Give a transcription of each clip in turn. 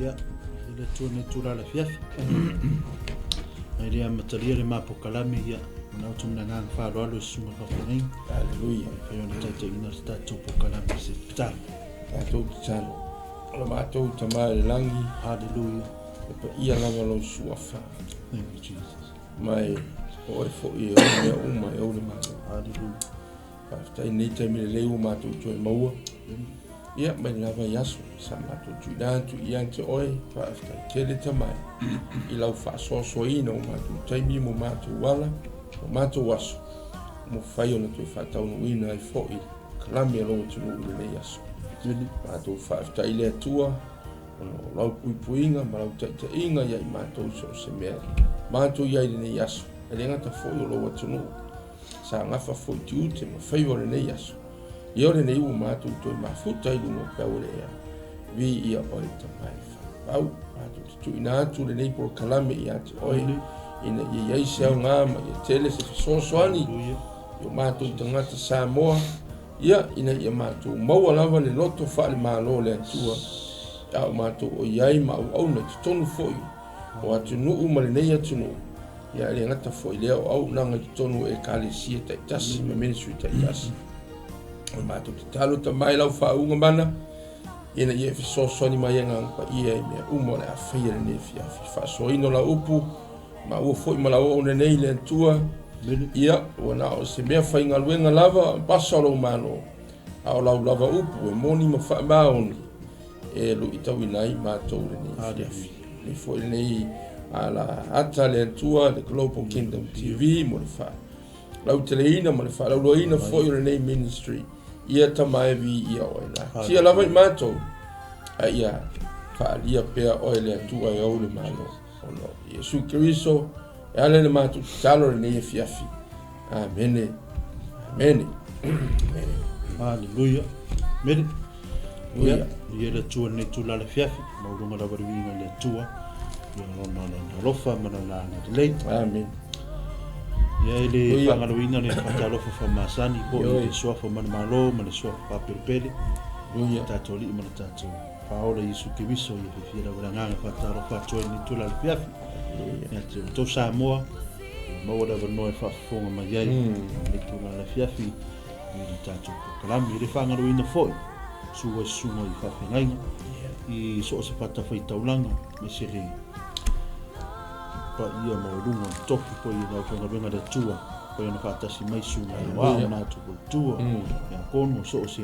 Ia, i le Atua nei tula le afiafi. Ai le amatalia le mapokalame, ia, mana atu mina nganga whaaloalo i susunga whawhenei. Hallelujah. Whai ona taitaina le tatou pokalame se tatalo. Tatou tatalo. O le matou Tama i le lagi. Hallelujah. E paia lava lou suafa. Thank you, Jesus. Ma e o oe foi e ou mea uma e ou le Malo. Hallelujah. Faafetai i lenei taimi lelei ua matou toe maua. Ia, mai le lava i aso sa matou tuuina atu ia te oe, faafetai tele Tama i lau faasoasoaina o matou taimi mo matou ala, o matou aso, ua mafai ona toe faataunuuina ai foi kalame a lou atunuu i lenei aso. Matou faafetai i le Atua ona o lau puipuiga ma lau taitaiga ia i matou i so o se mea matou i ai i lenei aso. E le gata foi o lou atunuu, sa gafa foi tiute ma faiva o lenei aso. Ia o lenei ua matou toe mafuta i luga o peau o le ea, viia oe Tama e faapau. Matou te tuuina atu lenei polokalame ia te oe, ina ia i ai se aoga ma ia tele se fesoasoani i o matou tagata Samoa, ia ina ia matou maua lava le loto faale-Malo o le Atua, a o matou o i ai ma auauna i totonu foi o atunuu ma lenei atunuu, ia e le gata foi lea o auaunaga i totonu o Ekalesia taitasi ma ministry taitasi. O le matou tatalo Tama i lau faauuga mana, ina ia e fesoasoani mai Agaga Paia i mea uma o le a faia i lenei afiafi. Faasoaina o lau upu, maua foi ma lau auauna nei le Atua, ia ua na o se mea faigaluega lava, pasa o lou Malo, a o lau lava upu e moni ma faamaoni, e luitauina ai matou lenei afiafi. Lenei foi lenei ala ata le Atua, le Global Kingdom TV, mo le faalauteleina ma le faalauloaina foi o lenei ministry. Ia Tama e viia oe la. Tia lava i matou, a ia faalia pea oe le Atua e ou le Malo. Ona o Iesu Keriso, e ala i le matou tatalo lenei afiafi. Amene. Amene. Amene. Haleluia. Amene. Ia, ia le Atua lenei itula le afiafi, maualuga lava le viiga i le Atua, ia lona alofa ma lona agalelei. Amen. Ia e le faagaloina le faatalofa faamasani foi i le suafa manumalo ma le suafa faapelepele. Ia tatou alii ma le tatou Faaola Iesu Keriso, ia fiafia lava le agaga faatalofa atu ai lenei itula le afiafi. Ia te outou Samoa, ia maua le avanoa e faafofoga mai ai lenei itula le afiafi i le tatou polokalame. E le faagaloina foi susu ai susuga i faafeagaiga i so o se fatafaitaulaga, aemaise le paia maualuga o le tofi foi i le aufaigaluega a le Atua, pei ona faatasi mai susuga i aoao na atu faletua, ia kono so o se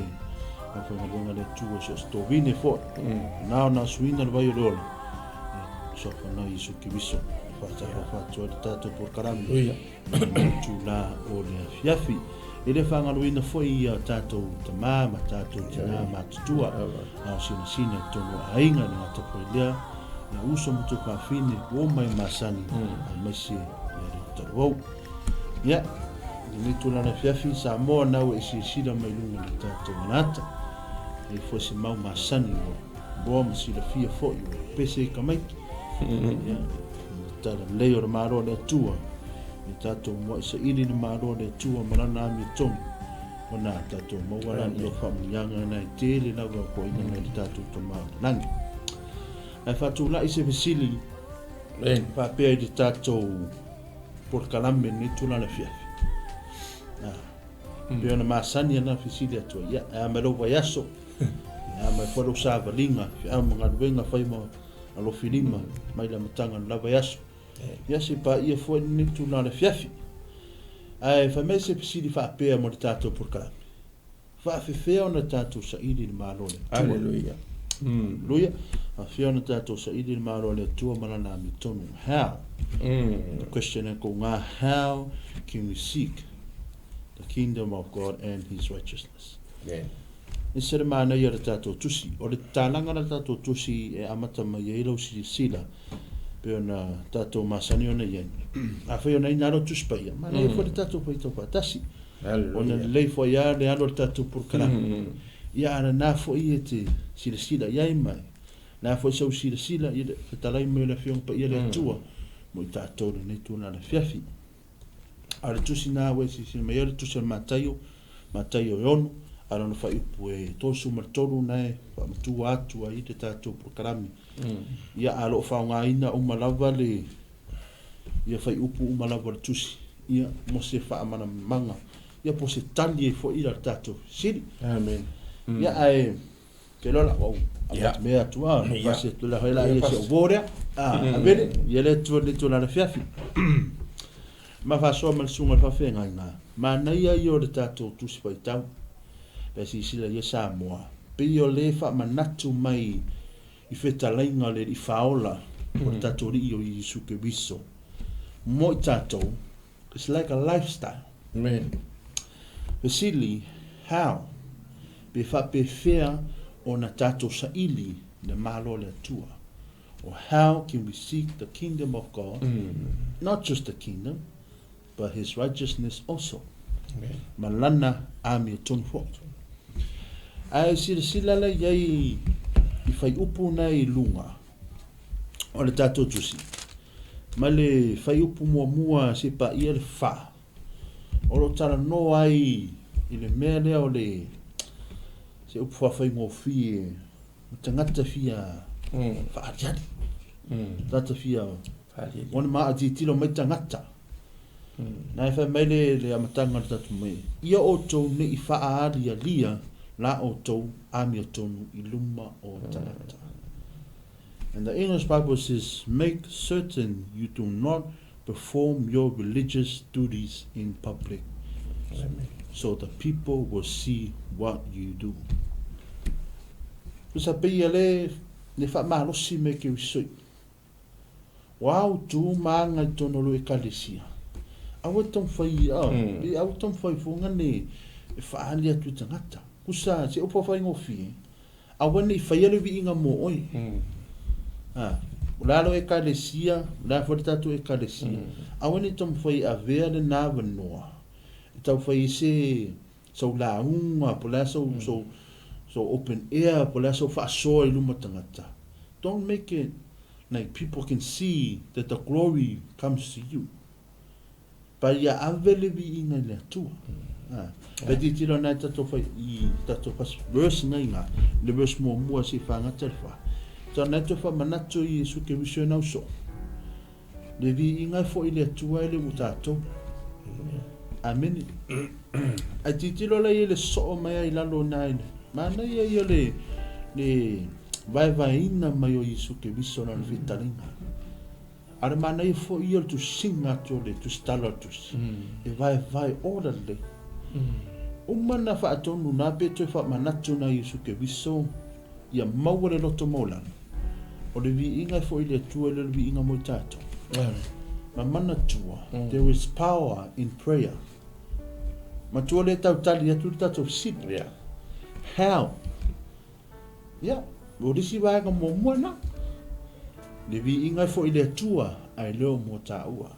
aufaigaluega a le Atua i so o se tovine foi. Na ona asuina le vai o le ola, suafa na Iesu Keriso, e faatalofa atu ai le tatou polokalame i lenei itula o le afiafi. E le faagaloina foi ia tatou tama ma tatou tina matutua, a o sinasina i totonu o aiga, e le gata foi i lea, ia uso ma tuafafine, uo mai masani, aemaise ia le talavou. Ia, i lenei tulaga afiafi, Samoa na ua e silasila mai luga o le tatou alata, e i ai foi se mau masani ua iloa ma silafia foi ua pese i tamaiti. Ia, le tala lelei o le Malo o le Atua, ia tatou muai saili le Malo o le Atua ma lana amiotonu, ona tatou maua lani o faamanuiaga na e tele lava o koina mai le tatou Tama o le Lagi. Ae faatulai se fesili faapea i le tatou polokalame i lenei tulaga afiafi. Pei ona masani ana fesili atu ai, ia, e a mai lou vaiaso, e a mai foi lou savaliga, feau ma galuega fai ma alofilima mai le amataga o le la vaiaso. Ia, se paia foi lenei tulaga afiafi. Ae fai mai se fesili faapea mo le tatou polokalame. Faafefea ona tatou saili le Malo o le Atua? Hallelujah. Hallelujah. Faafefea ona tatou saili le Malo o le Atua ma lana amiotonu? How? The question e kou ngā, how can we seek the kingdom of God and his righteousness? Yeah. E se le manaia le tatou tusi. O le tatalaga la tatou tusi e amata mai ai lau silasila pei ona tatou masani ona i ai. Afai ona ina alo Tusi Paia, manaia foi le tatou faitau faatasi. Ona lelei foi lava le alo o le tatou polokalame. Ia a lena foi e te silasila i ai ma lena foi sau silasila i le fetalai mai o le Afioga Paia le Atua mo i tatou i lenei tulaga afiafi. A o le tusi na ua e silasila mai ai o le tusi a le Mataio, Mataio e 6, A lona faaiupu e 33 na e faamatua atu ai le tatou polokalame. Ia, a o lo o faaaogaina uma lava le ia faaiupu uma lava o le tusi, ia, mo se faamalamalamaga, ia, po o se tali ai foi la le tatou fesili. Amen. Ia, ae te iloa la ua ou amatamea atu a, pasi atu la hoi la ia si ou uo lea. A, avele, ia le Atua i le itula afiafi. Ma faasoa ma le susuga i le faafeagaiga, manaia ia o le tatou tusi faitau, pe a silasila ia Samoa, pei o le faamanatu mai i fetalaiga o le Alii Faaola o le tatou Alii o Iesu Keriso mo i tatou, it's like a lifestyle. Amen. Fesili, how? Pe faapefea ona tatou saili le Malo o le Atua? Or how can we seek the kingdom of God, not just the kingdom, but his righteousness also? Amen. Ma lana amiotonu foi. Ae silasila la i ai i faaiupu na i luga o le tatou tusi. Ma le faaiupu muamua se paia le fa, o lo o talanoa ai i le mea lea o le se upu faafaigofie o tagata fia faaliali. Tagata fia ona ma tilotilo mai tagata. Na e fai mai le le amataga o le tatou mai, ia outou ne i faaalialia la outou amiotonu i luma o tagata. And the English Bible says, make certain you do not perform your religious duties in public, so the people will see what you do. Tusa pei ia le le faamalosi mai ke uso i. Ua au tu ma aga i tonu o lo ekalesia. Aua e taumafai a, pe aua e taumafai fuaga ne e faaali atu i tagata. Kusa se upu faigofie, aua ne i faia le viiga mo oe. A, o le a lo ekalesia, o le a foi le tatou ekalesia. Aua ne i taumafai e avea lena avanoa e taufai ai se sau lauga, po o le a sau, sau, sau open air, po o le a sau faasoa i luma o tagata. Don't make it like people can see that the glory comes to you. But ia ave le viiga i le Atua. Ah, pe tilotilo nai tatou fai i tatou first verse nei ngā, le verse muamua se i whāngata le whā. Tā nai tō whamanatu i Iesu Keriso e nau so. Le viiga e foi i le Atua e le ua tātou. Amene. Ai tilotilo la ia i le soo mai ai lalo na i le manaia ia le le vaevaeina mai o Iesu Keriso lana fetalinga. A o le manaia foi ia o le tusiga atu o le tusitala o le tusi, e vaevae ola lelei. Uma na faatonu na pe toe faamanatu na Iesu Keriso ia maua le loto maualalo. O le viiga e foi i le Atua e le o le viiga mo i tatou. Ma manatua, there is power in prayer. Matua le tau tali atu le tatou fesili. How? Ia, o le isi vaega muamua lena. Le viiga e foi i le Atua, ae le o mo taua.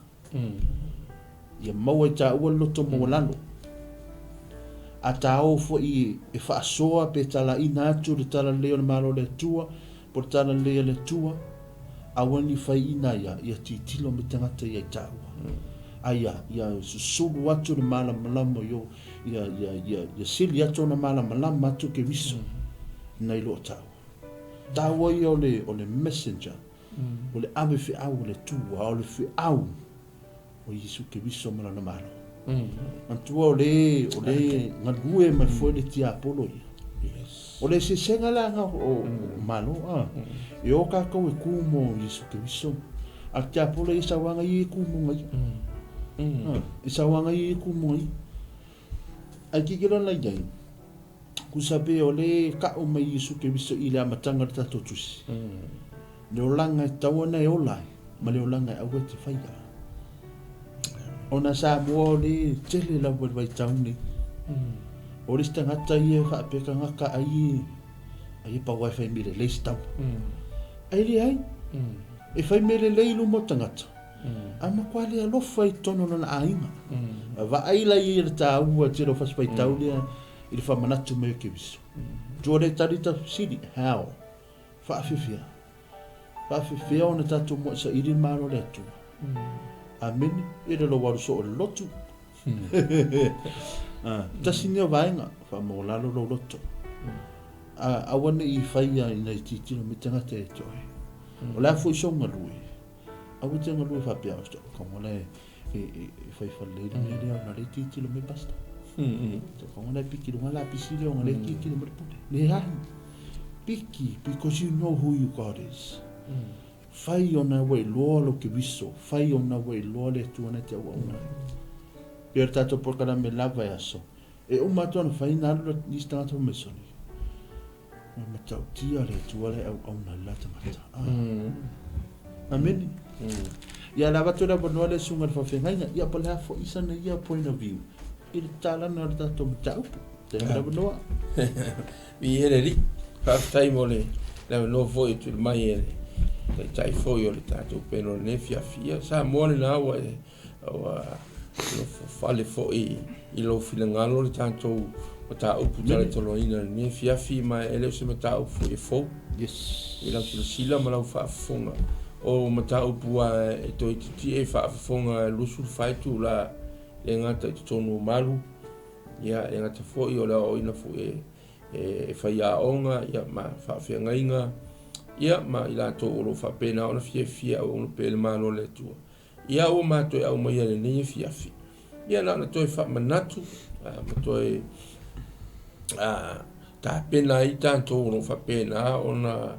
Ia maua i taua le loto maualalo. A tāo foi e faasoa pe talaina atu le talalelei o le Malo o le Atua, po o le talalelei a le Atua, aua ne i faiina ia, ia tilotilo mai tagata ia i taua. A ia, ia susulu atu le malamalama i o, ia, ia, ia, ia sili atu ona malamalama atu Keriso nai lo taua. Taua ia o le, o le messenger, o le ave feau o le Atua, o le feau o Iesu Keriso ma lana Malo. Manatua o le, o le galue mai foi le tiapolo ia. Yes. O le eseesega la nga o, o Malo a. E o kākou e kū mo Iesu Keriso. A le tiapolo ia sauaga ia e kū mo nga ia. E sauaga ia e kū mo nga ia. Ai kikilo na iai, kusa pe o le ka'o mai Iesu Keriso i le amataga o le tatou tusi. Le olaga e tatau ona e ola ai, ma le olaga e aua e te faia. Ona Samoa o le tele lava i le vaitau nei. O le isi tagata ia e faapea tagata ai ai e pau ai fai mea lelei se tama. Ai leai, e fai mea lelei i luma o tagata. A matua le alofa i totonu o lona aiga. A vaai la ia i le taua tele o fasifaitau lea i le faamanatu mai o Keriso. Tua le tali ta fesili, how? Faafefea? Faafefea ona tatou muai saili le Malo o le Atua? Amene. E le lou alu soo i le lotu. Tasi lenei o vaega. Faamaualalo lou loto. A, aua ne i faia ina i tilotilo mai tagata ia te oe. O le a foi sou galue, aua e te galue faapea, o taukaga la e, e, e, e fai falelei le mea lea ona lea e tilotilo mai pastor. Taukaga la e piki luga la pisi lea ona lea e tilotilo mai le pule. Leai. Piki, because you know who you God is. Fai ona ua iloa lou Keriso, fai ona ua iloa le Atua na te auauna ai. Pei o le tatou polokalame lava e aso, E uma atu ana fai na alu nisi tagata fai mai sole. E matautia le Atua le auauna i la tagata. Ah. Amene. Ia le avatu le avanoa le susuga i le faafeagaiga, ia po o le a foi sana ia point of view i le tatalaga o le tatou mataupu. Taimi le avanoa. Viia le Alii. Faafetai mo le avanoa foi e tuuina mai e le Taitai foi o le tatou peno i lenei afiafi. Ia Samoa lena ua e Ua nofo fale foi i lou finagalo le tatou mataupu talatalanoaina i lenei afiafi, ma e le o se mataupu foi e fou. Yes. I lau silasila ma lau faafofoga, o mataupu lava e toe titie e faafofoga 24 itula, e le gata i totonu o malu, ia, e le gata foi o le aoaoina foi e faiaoga, ia, ma faafeagaiga, ia, ma i latou o lo o faapena ona fiafia e auauna pea i le Malo o le Atua. Ia ua ma toe aumaia i lenei afiafi. Ia na ona toe faamanatu ma toe tapena ai tatou o lo o faapena ona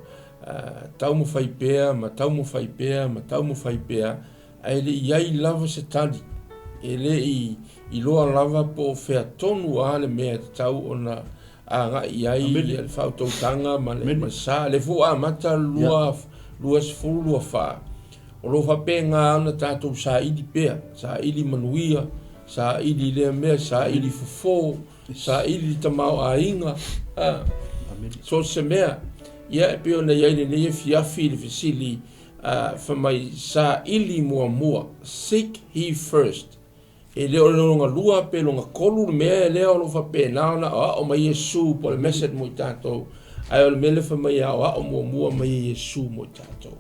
taumafai pea ma taumafai pea ma taumafai pea, ae le i ai lava se tali, e le i iloa lava po o fea tonu a le mea e tatau ona agai i ai le faautautaga ma le sa. Le foi ua amata le 2024, O lo o faapena ona tatou saili pea, saili manuia, saili lea mea, saili fofo, saili le tamaoaiga, a, so se mea. Ia, e pei ona i ai lenei afiafi le fesili, a, fai mai, saili muamua, seek he first. E le o le lona lua pe lona tolu le mea lea o lo o faapena ona aoao mai Iesu po o le message mo i tatou, ae o le mea lea fai mai e aoao muamua mai e Iesu mo i tatou.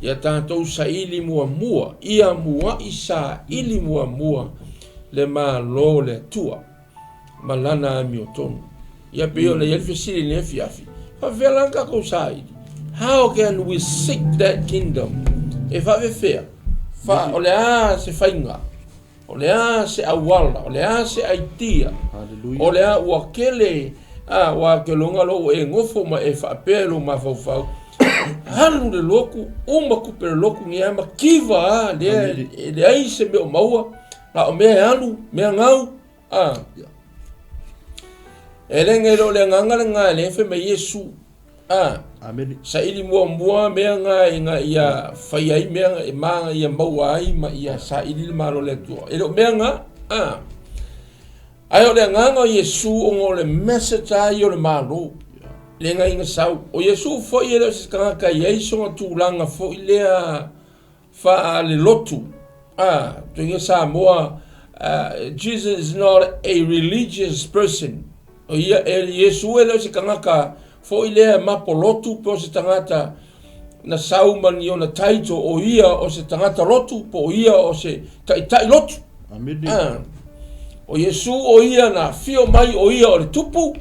Ia tatou saili muamua, ia mua'i saili muamua le Malo o le Atua ma Lana amiotonu. Ia pei ona i ai le fesili i lenei afiafi, faafefea la ona tatou saili? How can we seek that kingdom? E faafefea? Fa, o le a se faiga? O le a se auala? O le a se idea? O le a ua kele a ua ke longa lo e ngofo ma e faapea lo mafaufau alu le loku uma kupe le loku ni ama kiva a le e le ai se mea o maua a o mea e alu mea ngau a e le ngai lo le nganga le ngai le fe mai Yesu A, Amene. Saili muamua mea nga ina ia fai ai mea e ma ia maua ai ma ia saili le Malo o le Atua. E le o mea nga, a. Ae o le agaga o Iesu ona o le message a ia o le Malo. Le nga ina sau. O Iesu foi e le o se tagata e i ai sona tulaga foi lea faalelotu. A, tuiga Samoa, Jesus is not a religious person. O ia, e Iesu e le o se tagata foi lea mapolotu po o se tagata na sau ma ni ona title o ia o se tagata lotu po o ia o se taitai lotu. Amene. A, o Iesu o ia na afio mai o ia o le tupu,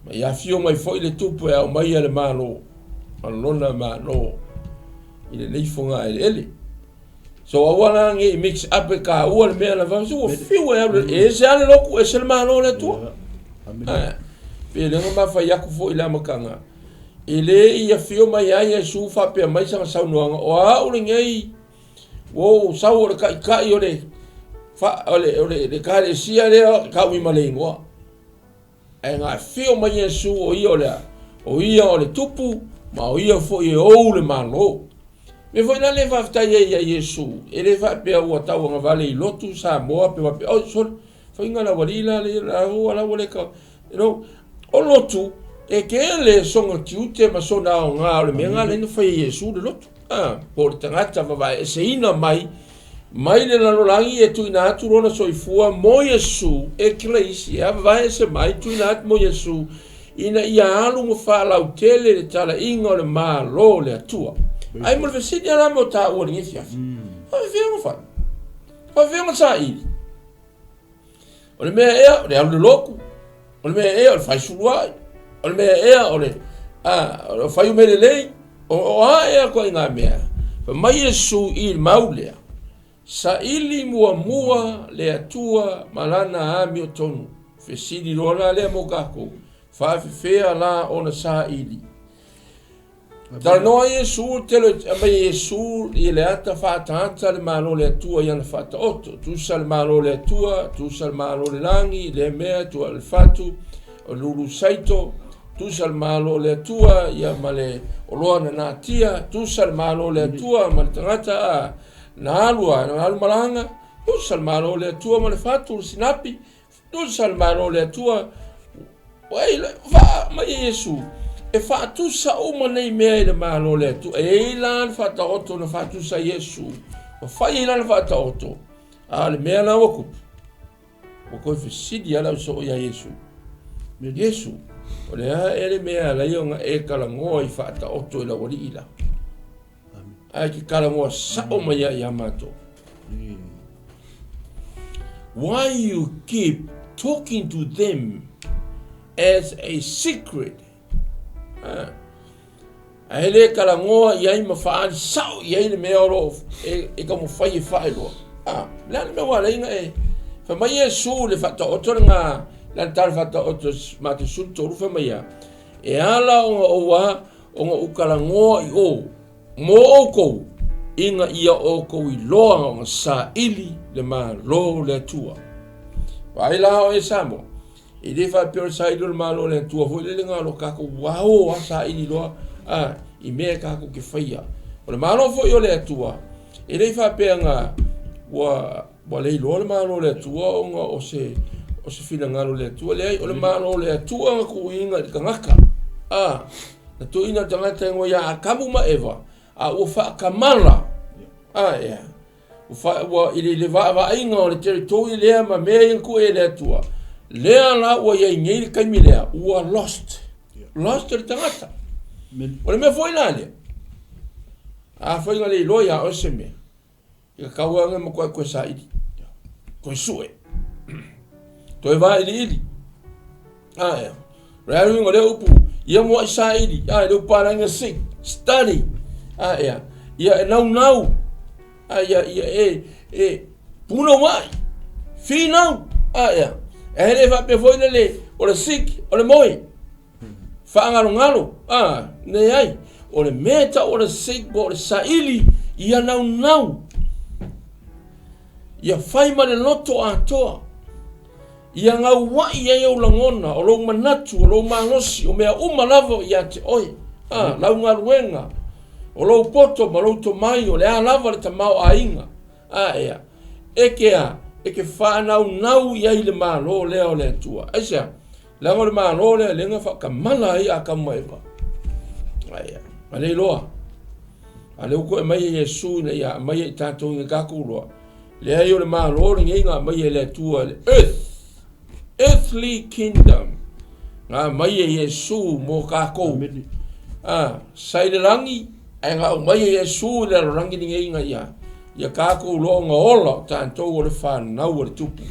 ma ia afio mai foi le tupu e aumaia le Malo, ma lona Malo i lenei fogaeleele. So aua la ne i mix up e kāua le mea na fai, ua fiu e alu, e ese lava le lotu, ese le Malo o le Atua. Pe le ona mafai aku foi i le amataga, e le i afio mai ai Iesu faapea mai sana saunoaga, o au lenei, ua ou sau o le taitai o le, o le, o le, le ekalesia lea, tau i ma le igoa. Ae na afio mai Iesu o ia o le a? O ia o le tupu, ma o ia foi e ou le Malo. Mea foi la lea e faafetai ai ia Iesu, e le faapea ua tauagavale i lotu Samoa pe faapea, oh sorry, faiga le aualii la lea, la ua la ua le ka, you know, o lotu, e tele sona tiute ma sona aoga o le mea na lea na fai e Iesu le lotu. Ah, po o le tagata vavaeeseina mai Mai le lalolagi e tuuina atu lona soifua mo Iesu, Ekeleisia, vavaese mai, tuuina atu mo Iesu, ina ia alu ma faalautele le talaiga o le Malo o le Atua. Ai mo le fesili a la mo taua i lenei afiafi. Faafefea ona fai? Faafefea ona saili? O le mea ea, o le alu i le lotu. O le mea ea, o le fai suluai. O le mea ea, o le, a, o le fai o mea lelei. O, o a ea ituaiga mea? Fai mai Iesu i le mau lea, Saili muamua le Atua ma Lana amiotonu. Fesili loa la lea mo kākou, faafefea la ona saili? Talanoa Iesu, tele aumai e Iesu i le ata faaataata le Malo o le Atua i ana faataoto. Tusa le Malo o le Atua, tusa le Malo o le lagi, lea mea, tua le fatu, o le lulu saito, tusa le Malo o le Atua, ia ma le oloa na natia, tusa le Malo o le Atua ma le tagata a na alu a, na alu malaga, tusa le Malo o le Atua ma le fatu, le sinapi, Tusa le Malo o le Atua, ua i faa mai e Iesu, e faatusa uma nei mea i le Malo o le Atua. E i ai la le faataoto na faatusa Iesu, ua fai ai la le faataoto, a o le mea la ua kupu, ua toe fesili lava le ausoo ia Iesu, Iesu, o le a ea le mea e ala ai ona e talanoa i faataoto i lau Alii la? Ae ke talanoa sao mai ai ia matou. Why you keep talking to them as a secret? Ae le talanoa i ai ma faaali sao i ai le mea o lo o e taumafai e faailoa. A, le a le mea ua ala ai ona e fai mai Iesu i le faataoto lena, lana tala faataoto Mateo 13 fai mai a, e ala ona ou a ona ou talanoa i o mo oukou, ina ia oukou iloa ona saili le Malo o le Atua. Vaai la oe Samoa, e le faapea o le saili o le Malo o le Atua foi lele na o lo tatou ao a saili loa a, i mea e tatou te faia. O le Malo foi o le Atua, e le faapea na ua Ua le iloa le Malo o le Atua ona o se o se finagalo o le Atua. Leai, o le Malo o le Atua na tuuina i le tagata. A, na tuuina i le tagata e igoa ia Atamu ma Eva, a ua faatamala. A, ea. Ua, fa, ua i le, le vaavaaiga o le territory lea ma mea ia na tuu e le Atua, lea la ua i ai nei le taimi lea, ua lost. Lost le tagata. O le mea foi la lea, afai na le iloa ia oe se mea, Ia tau ane ma koe koe saili. Koe sue. Toe vailiili. A ea. Le uiga o lea upu, ia muai saili, a le upu palagi seek, study. A ea. Ia e naunau. A ia ia e e punouai. Finau. A ea. E le faapea foi lele o le seek, o le moe. Faagalogalo, a, leai, o le mea e tau o le seek po o le saili, ia naunau, ia fai ma le loto atoa, ia gauai ai ou lagona, o lou manatu, o lou malosi, o mea uma lava o ia te oe, a, lau galuega, o lou poto ma lou tomai, o le a lava le tamaoaiga, a ea, e ke a, e ke faanaunau i ai le Malo lea o le Atua. Aisea? Leaga o le Malo lea lea na faatamala ai Atamu ma Eva. Aia, a le iloa. A lea ua toe aumai e Iesu ina ia aumai i tatou ina tatou iloa. Leai o le Malo lenei na aumai e le Atua, le earth, earthly kingdom. Na aumai e Iesu mo tatou. A, sa i le lagi, ae na aumai e Iesu i le lalolagi lenei ina ia Ia tatou loa ona ola o tatou o le fanau a le tupu,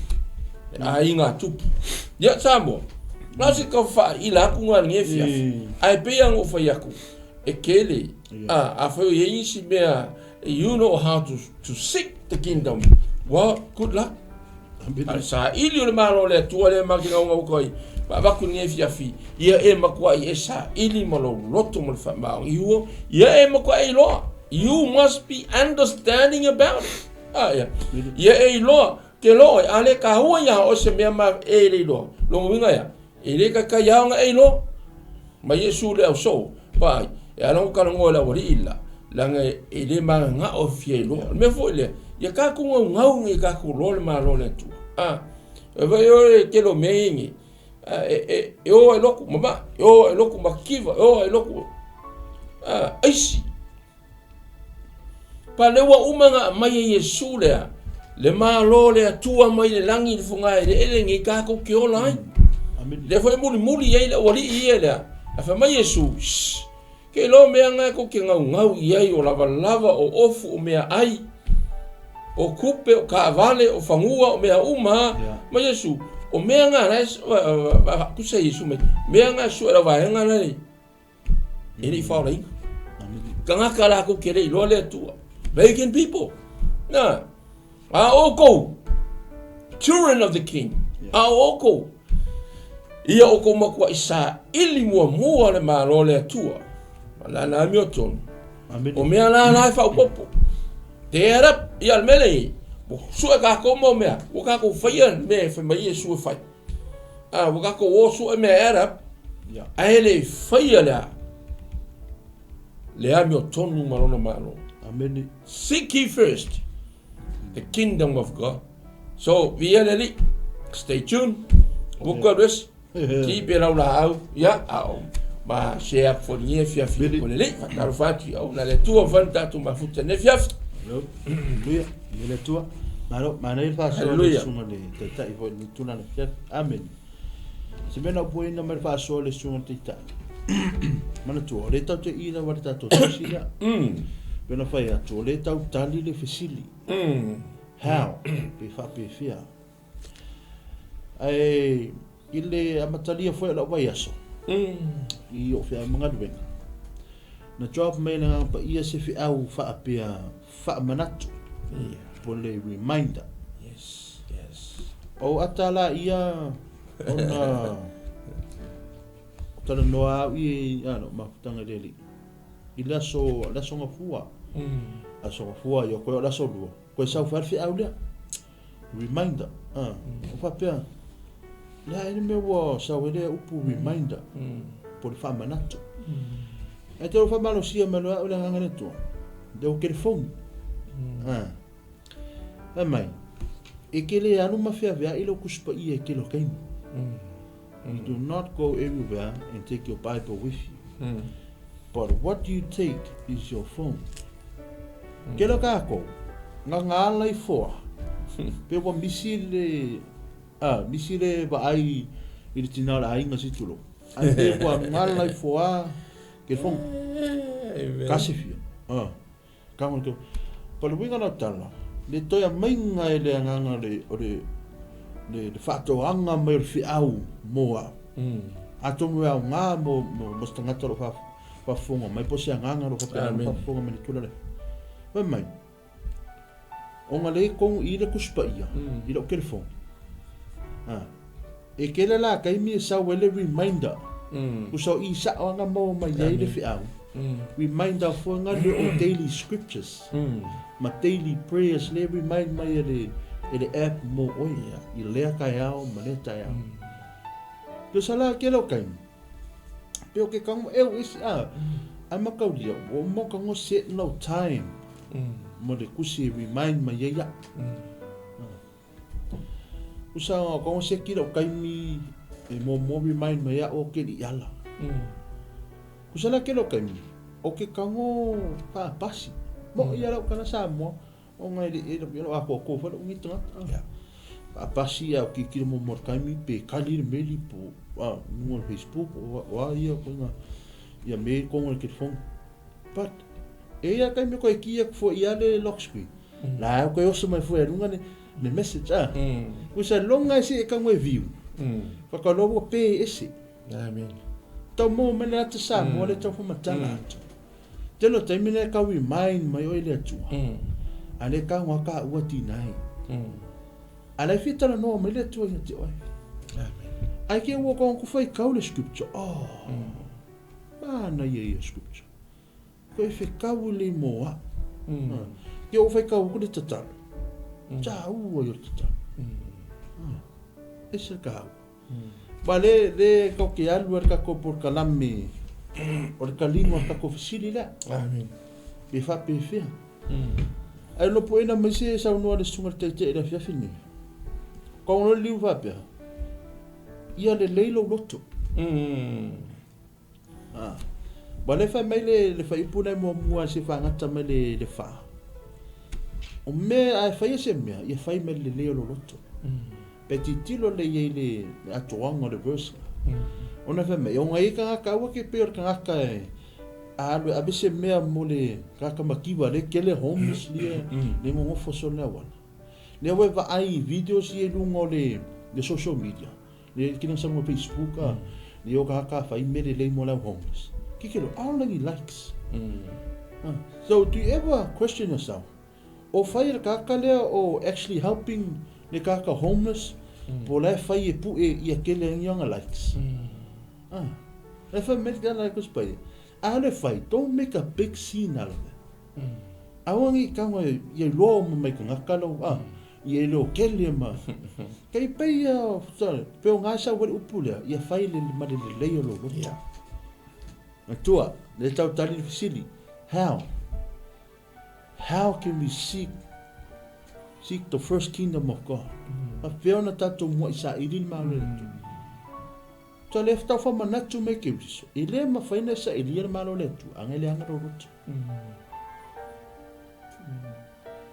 le aiga a tupu. Ia Samoa, na o se tau faaila atu na lenei afiafi, ae pei lava ona ou fai atu, e tele, a, afai o i ai nisi mea, you know how to seek the kingdom, well, good luck. A le saili o le Malo o le Atua lea ma te naunau atu ai, ma avatu i lenei afiafi, ia e matuai e saili ma lou loto ma le faamaoniua, ia e matuai e iloa. You must be understanding about it. A, ia. Ia e iloa, te loa oe, a le taua iā oe se mea ma e le iloa. Lona uiga ea, e le taitai lava ona e iloa. Ma Iesu le ausoo, vaai, e ala ona talanoa i le aualii la, leaga e le mananao e fia iloa. O le mea foi lea, ia tatou naunau ina ia tatou iloa le Malo o le Atua. A, e vaai oe le tele o mea ia nei, e, e o ai lotu ma mai, e o ai lotu ma kiva, e o ai lotu, a, aisi. Pa lea ua uma ona aumai e Iesu lea, le Malo o le Atua mai le lagi i le fogaeleele nei tatou te ola ai. Lea foi e mulimuli i ai le aualii ia lea. Ae fai mai Iesu, Shh, ke iloa mea na tou te gaugau i ai o lavalava, o ofu, o meaai, o tupe, o taavale, o fanua, o mea uma. Mai Iesu, O mea ngā la kusa Iesu mai. Mea ngā sua la vaenga la e le i whaolaina. Kangaka la ko ke le iloa le Atua. Pagan people. Na. A oukou, children of the king. A oukou. Ia oukou makuaʻi saili muamua le Malo le Atua. Ma lana amiotonu. O mea la la e faaopoopo. Te add up ia le mea lea ua sue kākou mau mea, ua kākou faia mea e fai mai Iesu e fai. A ua kākou o sue mea e add up, ae le faia le a? Le amiotonu ma lona Malo. Amene. Seek ye first the kingdom of God. So, viia le Alii. Stay tuned. Ua ku alu ese. Ti pe lau laau, ia, a o ma share foligia e fiafia ko le Alii. Faatalofa atu i au na le Atua mafai ona tatou mafuta i lenei afiafi. Haleluia. Viia le Atua. Malo, manaia le faasoa le susuga le Taitai foi i lenei tulaga afiafi. Amene. Se mea na upuina mai le faasoa le susuga le Taitai. Manatua, o lea tatou te i lava i le tatou tusi lea. Pei ona fai atu, o lea tau tali le fesili. How? Pe faapefea. Ae i le amatalia foi o lau vaiaso, i ou feau ma galuega, na drop mai e le Agaga Paia se feau faapea faamanatu, po o le reminder. Yes, yes. O ata la ia ona talanoa au i ano mafutaga i le Alii i le aso le aso gafua. Aso gafua ia koe o le aso lua koe sau fai le feau lea. Reminder. O faapea le a le mea ua sau ai lea upu reminder po o le faamanatu. Ae te faamalosia mai loa au le Agaga o le Atua le o telefoni. Fai mai, e te le alu ma feaveai lou Tusi Paia i tele o taimi. You do not go everywhere and take your Bible with you. But what you take is your phone. Kela kākou, nga ngā ala i foa, pe ua misi le, a, misi le vaai i le tina o le aiga si tulou. Ae pe ua ngala i foa ke phone. Ka sifia. A. Ka ngona ke, pa le uiga o lau tala, le toe amaiga e le agaga le, o le, le, le faatoaga mai o le feau mo au. Atonu e aoga mo, mo, mo se tagata o lo o fa, faafofoga mai, po o se agaga o lo o faapena ona faafofoga mai i le tula lea. Fai mai, ona le kogu i le Tusi Paia i lou telefoni. A, e tele la taimi e sau ai le reminder. Tusa o i sao lava na maua mai ai le feau. Reminder foi nga le o daily scriptures ma daily prayers le remind mai e le e le app mo oe i lea taeao ma lea taeao. Tusa la kela o taimi, pe o ke kango eu isi a ai mataulia ua uma kango set no time mo le kusi e remind mai ai ia. Usa o kango seki lau taimi e muamua remind mai ia o ke li ala. Usa la ke lau taimi o ke kango faapasi. Mo ia lau kana Samoa Ona e le e lo ākoakoa foi lou nei tagata. Yeah. Faapasi au kikilo mo mo taimi pe kali le meli po a luga o le Facebook o o a ia koe nga ia me kongo le telefoni. But e ia taimi koe ki aku foi ia le lock screen. La au koe oso mai foi a luga le le message a. Koe sa longa e se e kango e view. Whakaloa ua pe ese. Amen. Tau mo mai le ata Samoa le tau whamatala atu. Tele o taimi nei kau remind mai oe le Atua. A le kau ngā ka ua tinai. A le fia talanoa mai le Atua ia te oe. Amen. Ai ke ua kong ku whai kau le scripture. Oh. Mana ia ia scripture. Ko e whekau i le moa. Ke o whai kau ku le tatalo. Tsa ua i o le tatalo. E se kau. Ma le, le kau ke alu a le kakou polokalame o le taliga o le tatou fesili lea. Amen. Pe faapefea. Ae lopoina mai se saunoa le susuga i le Taitai i le afiafi lenei. Kau loa le liu faapea, ia lelei lou loto. Ah. Ua le fai mai le, le fuaiupu lea muamua se fagata mai le, le fa. O mea a e faia se mea, ia fai mai le lelei o lou loto. Pe tilotilo lelei ai le, le atoaga o le verse la. Ona fai mai, ona e i ai tagata, aua ke pei o le tagata e a alu e ave se mea mo le tagata mativa le kele homeless lia, le nonofo solo le auala. Lea ua e vaai i videos ia i luga o le Le social media. Le kina sa mo Facebook a. Le o ka ka fai mele le mo la homeless. Kikelo, all ni likes. So do you ever question yourself? O fai le kaka lea o actually helping le kaka homeless, po la fai e pu e ia kele ngi likes. Le fai me le like us pai. A le fai, don't make a big scene out of it. Awangi ka ngoi ia lo mo mai ka ngakalo a. Ia lo kele ma. Kai pe ia sorry, pe o ngasa wa upu lea, ia fai le ma le le lo lo. Yeah. Matua, le tau tali le fesili. How? How can we seek the first kingdom of God? A whiona tātou mua i sa iri ma le atu. Ta le tau fa manatu me ke uso. I le ma whaina sa iri ma le atu. Anga le anga roto.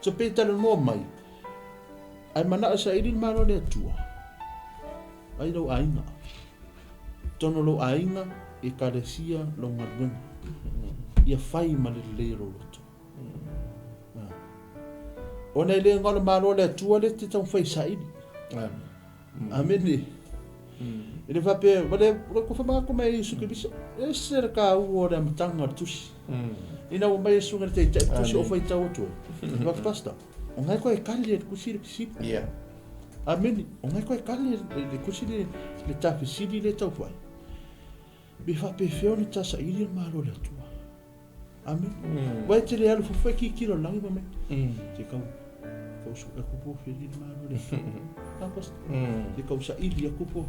So pe tala noa mai. Ai mana sa iri ma le atu. Ai lau ainga. Tono lau ainga e karesia lau ngaluenga. Ia whai ma le le roto. Ona ile ngolo malo le tua le te tau fai saili. Amen. Amen. Ile fa pe wale ko fa ma ko mai su ke biso. E se ka u o le matanga tusi. Ina o mai su ngare te tusi o fai tau tu. Va pasta. O ngai ko e kali le kusi le kusi. Yeah. Amen. O ngai ko e kali le kusi le ta fisili le tau fai. Be fa pe feo ni ta saili malo le tua. Amen. Wai te le alu fofo ki kilo langi pa me. Te kau su aku po feli malo le. Tapos te kau sa ili aku po.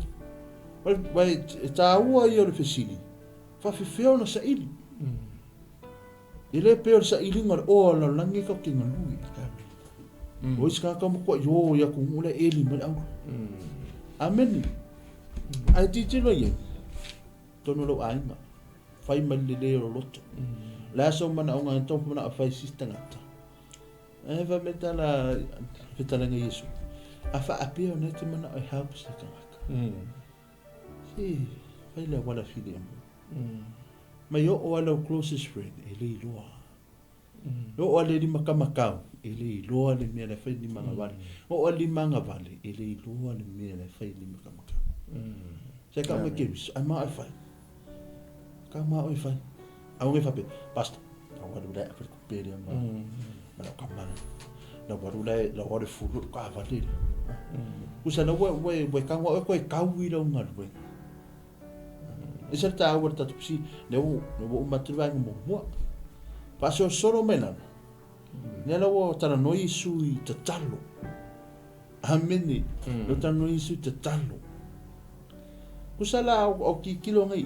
Wai ta ua i o le fesili. Fa fefeo na sa ili. Ile pe o sa ili ngar o la langi ka ki ngalui. O iska ka mo ko yo ya ku ngule eli me au. Amen. Ai ti ti lo ye. Tono lo ainga. Fai mai le le loto. La so mana o ngai tau mana fai sista ngata. E va metala fetala ngai Yesu. A fa apia o nete mana o help sa kangaka. Si fai le wala fili mo. Mai o ala closest friend e le loa. O ale li makamakau e le loa le mea le fai ni manga vale. O ali manga vale e le loa le mea le fai ni makamakau. Se ka me ke ai ma ai fai. Ka ma oi fai. Au ngai fape basta. Au waru le fa ku pere ma. Ma la kamana. La waru le la waru fulu ka vale. Usa na we we ka wa ko ka wi lo ngal we. E sa ta wa ta psi le o matru mo mo. Paso solo mena. Ne la wo tara noi sui te talo. Ameni. Lo tara noi sui te talo. Usa la o ki kilo ngai.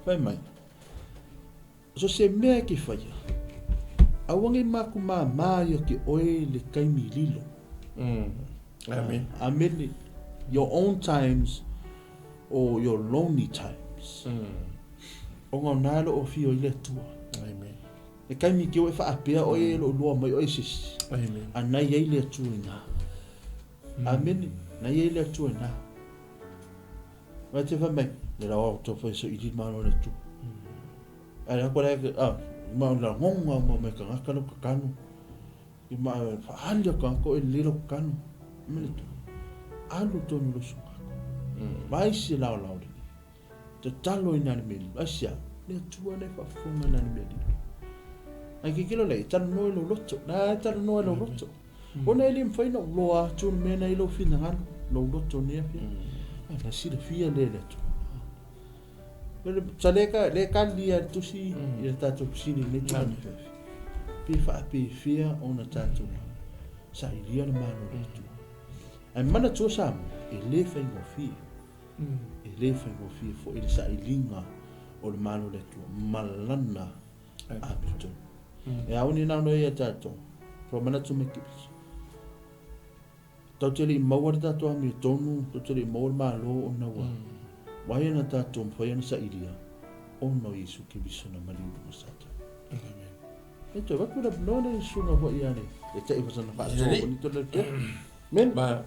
Fai mai. So se mea ke whaia. Awangi maku mā māia ke oe le kaimi lilo. Amen. Amen. Your own times or your lonely times. O ngā nālo o whio i le tua. Amen. E kaimi ki oe whaapea oe lo lua mai oe sisi. Amen. A nai ei le tua i ngā. Amen. Nai ei le tua i ngā. Vai te whamai. Le rawa o tō whai so i malo le tua. Ai la ko le a ma la ngonga mo me ka ngaka lo kanu. I ma fa ka ko e le lo kanu. Me le tu. Alu tonu lo su ka. Vai se la la le. Te talo ina le meli. Asia le tua le fa fonga na le meli. Ai ke kilo le talo no lo loto. Na talo no lo loto. Ona ele mfai no lo a tu me na ilo fina ngalo lo loto ne afia. Ai na si le fia le le tu. Ele saleka le kalia tusi ia tatou sili le tu. Pe fa pe fia ona tatou. Sa ilia le malo le tu. Ai mana tu sa e le fai ngo fia. E le fai ngo fia fo ile sa ilinga o le malo le tu malana a pitu. E au ni na no ia tatou. Pro mana tu me kipis. Tau tele maua tatou ami tonu, tau tele maua malo ona wa. Wai na tātou mwhai ana sa iria, o no Yesu ke biso na mariu na sata. Amen. E te watu la none sunga hua iane, e te iwa sana whaasoa, ni tō le te. Men? Ma,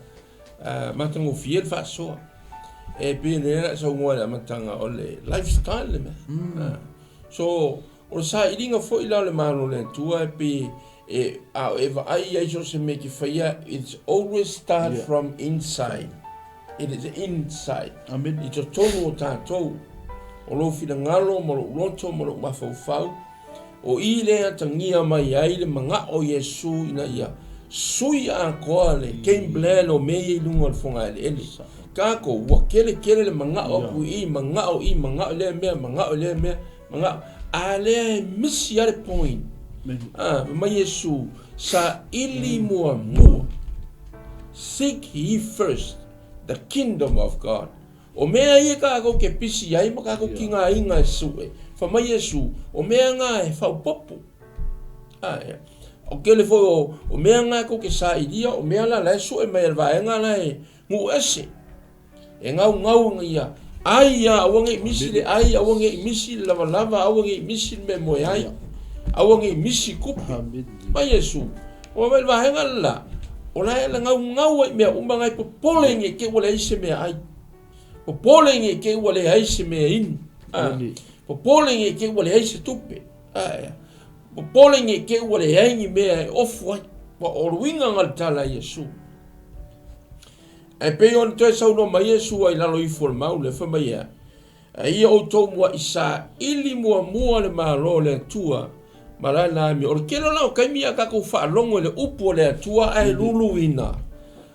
matango fiel whaasoa, e pēne na sa ungoa le matanga o le lifestyle le mea. So, o le sa iringa fo ila o le malo le tua e pe E, a o e vaai i ai so o se mea e te faia, it's always start yeah. from inside. It is inside. Amen. I totonu o tātou, o lou finagalo ma lou loto ma lou mafaufau, o i lea atagia mai ai le magao o Iesu ina ia sui atoa le game plan o mea ia i luga o le fogaeleele. Kākou, ua kele kele le magao aku i i, magao i, magao i lea mea, magao i lea mea, magao. A lea e misi lava le point. A, fai mai Iesu, saili muamua. Seek ye first the kingdom of God. O mea ia kākou ke pisi ai ma kākou kīngāiga e sue. Fai mai Iesu, o mea ngā e whaopopo. Ae, o kele foi o, o mea ngā kou ke sailia, o mea la la e sue mai e le vaega la e nuu ese. E ngaungau ia, ai ia, aua nei misi le ai, aua nei misi le lavalava, aua nei misi le mea moe ai, aua nei misi kupe. Mai Iesu, o mai le vaega le la, o la e ngaungau ai mea uma ngai popole nge ke ua leai se mea ai. Popole nge ke ua leai se mea inu. Ah, popole nge ke ua leai se tupe. Ah, popole nge ke ua leai ni mea e ofu ai. Ua o luiga nga le tala a Iesu. Ae pei ona toe saunoa mai Iesu ai lalo ifo o le mau lea, fai mai ea, A ia outou muaʻi saili muamua le Malo o le Atua ma lana amio. O le tele o la o taimi a tatou faalogo i le upu o le Atua ae luluina.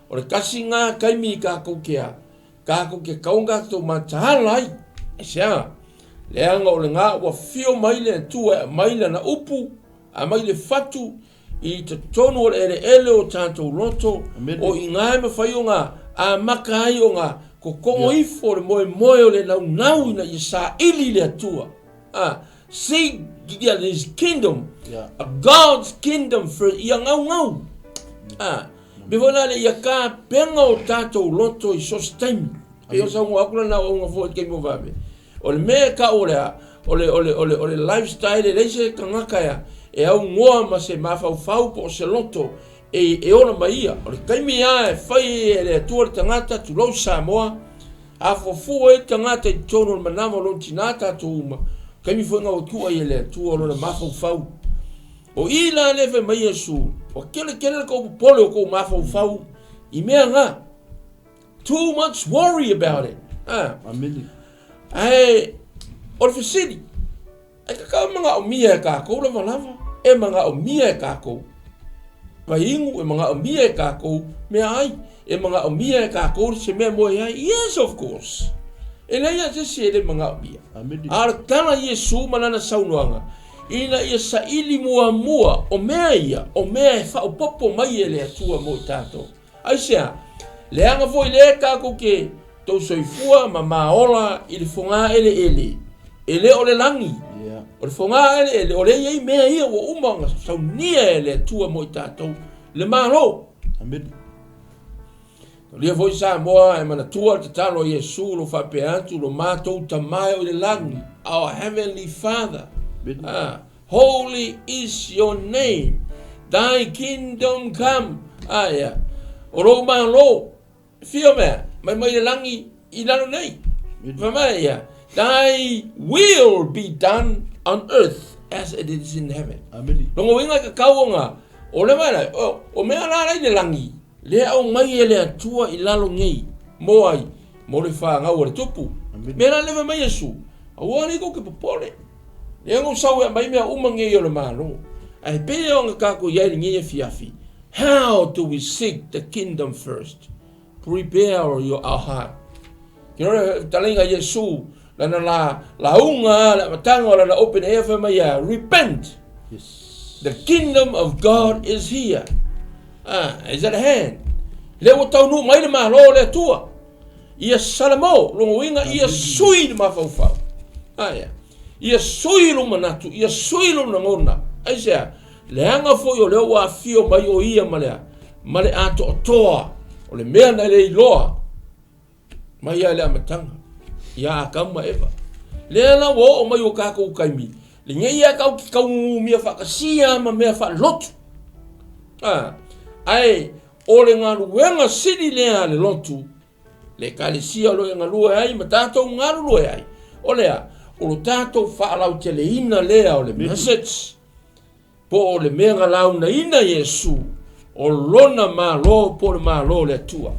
O le tasi na taimi i tatou ke a, tatou ke tau ona tatou mataala ai. Aisea? Leaga o lena ua fio mai le Atua e aumai lana upu, aumai le fatu, I totonu o le eleele o tatou loto, o i ina e mafai ona amata ai ona kokogo ifo le moemoe o le naunau ina ia saili le Atua. Seek His kingdom, God's kingdom first, ia naunau. Mea foi la le ia tapena o tatou loto i so o se taimi. Pei o saunoa atu lana auauna foi i le taimi o vave. O le mea e tau o le a, o le, o le, o le, o le lifestyle e leai se tagata e, e aunoa ma se mafaufau po o se loto e, e ola mai ia. O le taimi lava e fai e le Atua le tagata, tulou Samoa, afuafua ai le tagata i totonu o le manava o lona tina tatou uma, taimi foi na ua tuu ai e le Atua lona mafaufau. O i la lea fai mai Iesu, ua kele tele le tou popole o tou mafaufau i mea na. Too much worry about it. Ah. Amene. Ae, o le fesili, e tatau e manaomia e kākou lavalava, e manaomia e kākou vaiinu, e manaomia e kākou meaai, e manaomia e kākou se mea moe ai. Yes, of course. E leai lava se isi e le manaomia. Amene. A o le tala a Iesu ma lana saunoaga, ina ia saili muamua o mea ia, o mea e faaopoopo mai e le Atua mo i tatou. Aisea? Leaga foi lea tatou te tou soifua ma maola i le fogaeleele, e le o le lagi. O le fogaeleele, o lea e i ai mea ia ua uma ona saunia e le Atua mo i tatou, le Malo. Amene. Taulia foi Samoa e manatua le tatalo a Iesu o lo o faapea atu, Lo matou Tama e o i le lagi, Our Heavenly Father. Amene. Ah. Holy is your name, thy kingdom come, aia, o lou Malo, fia mea, mai mai le lagi i lalo nei. Fai mai ia, thy will be done on earth as it is in heaven. Amene. Longa uiga e kakau ona, o le mea la, o, o mea la la i le lagi, lea aumai e le Atua i lalo nei, mo ai, mo le fanau a le Tupu. Mea la le fai mai Iesu, aua nei kou te popole. Lea na ou sau e aumai mea uma nei o le Malo. Ae pei ona tatou i ai i lenei afiafi, how do we seek the kingdom first? Prepare your our heart. Ke loa le fetalaiga a Iesu, lana la, lauga le amataga o lana open air fai mai ia, repent! Yes. The kingdom of God is here. Ah, is at hand. Lea ua taunuu mai le Malo o le Atua. Ia Salamo, lona uiga ia sui le mafaufau. Aia. Ia sui lou manatu, ia sui lou lagona. Aisea? Leaga foi o lea ua afio mai o ia ma le, ma le atoatoa o le mea na le iloa mai ia le amataga ia Atamu ma Eva. Lea la ua oo mai o tatou taimi, lenei ia tau ki taugugumia faatasia ma mea faalotu. Ah, ae O le galuega sili lea a le lotu, le Ekalesia o lo o e galue ai ma tatou galulue ai, o le a? O lo tatou faalauteleina lea o le message. Po o le mea na launaina Iesu, o lona Malo po o le Malo o le Atua.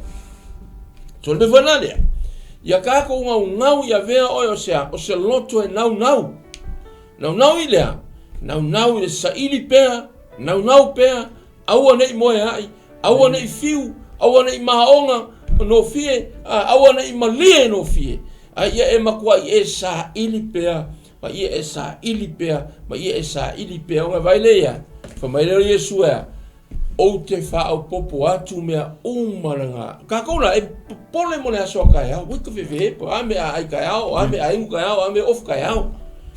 So le mea foi la lea, ia kākou gaugau i avea oe o se, o se loto e naunau. Naunau i lea, naunau i le saili pea, naunau pea, aua ne i moe ai, aua ne i fiu, aua ne i maoga nofie, aua ne i malie nofie. A ia e matuai e saili pea, ma ia e saili pea, ma ia e saili pea. Ona vai le ia, fa mai lea o Iesu ea, ou te faaopoopo atu mea uma lena. Kākou la, e popole mo le aso a kaeao, ua te fefe po a mea ai kaeao, a mea ai kaeao, a mea ofu kaeao.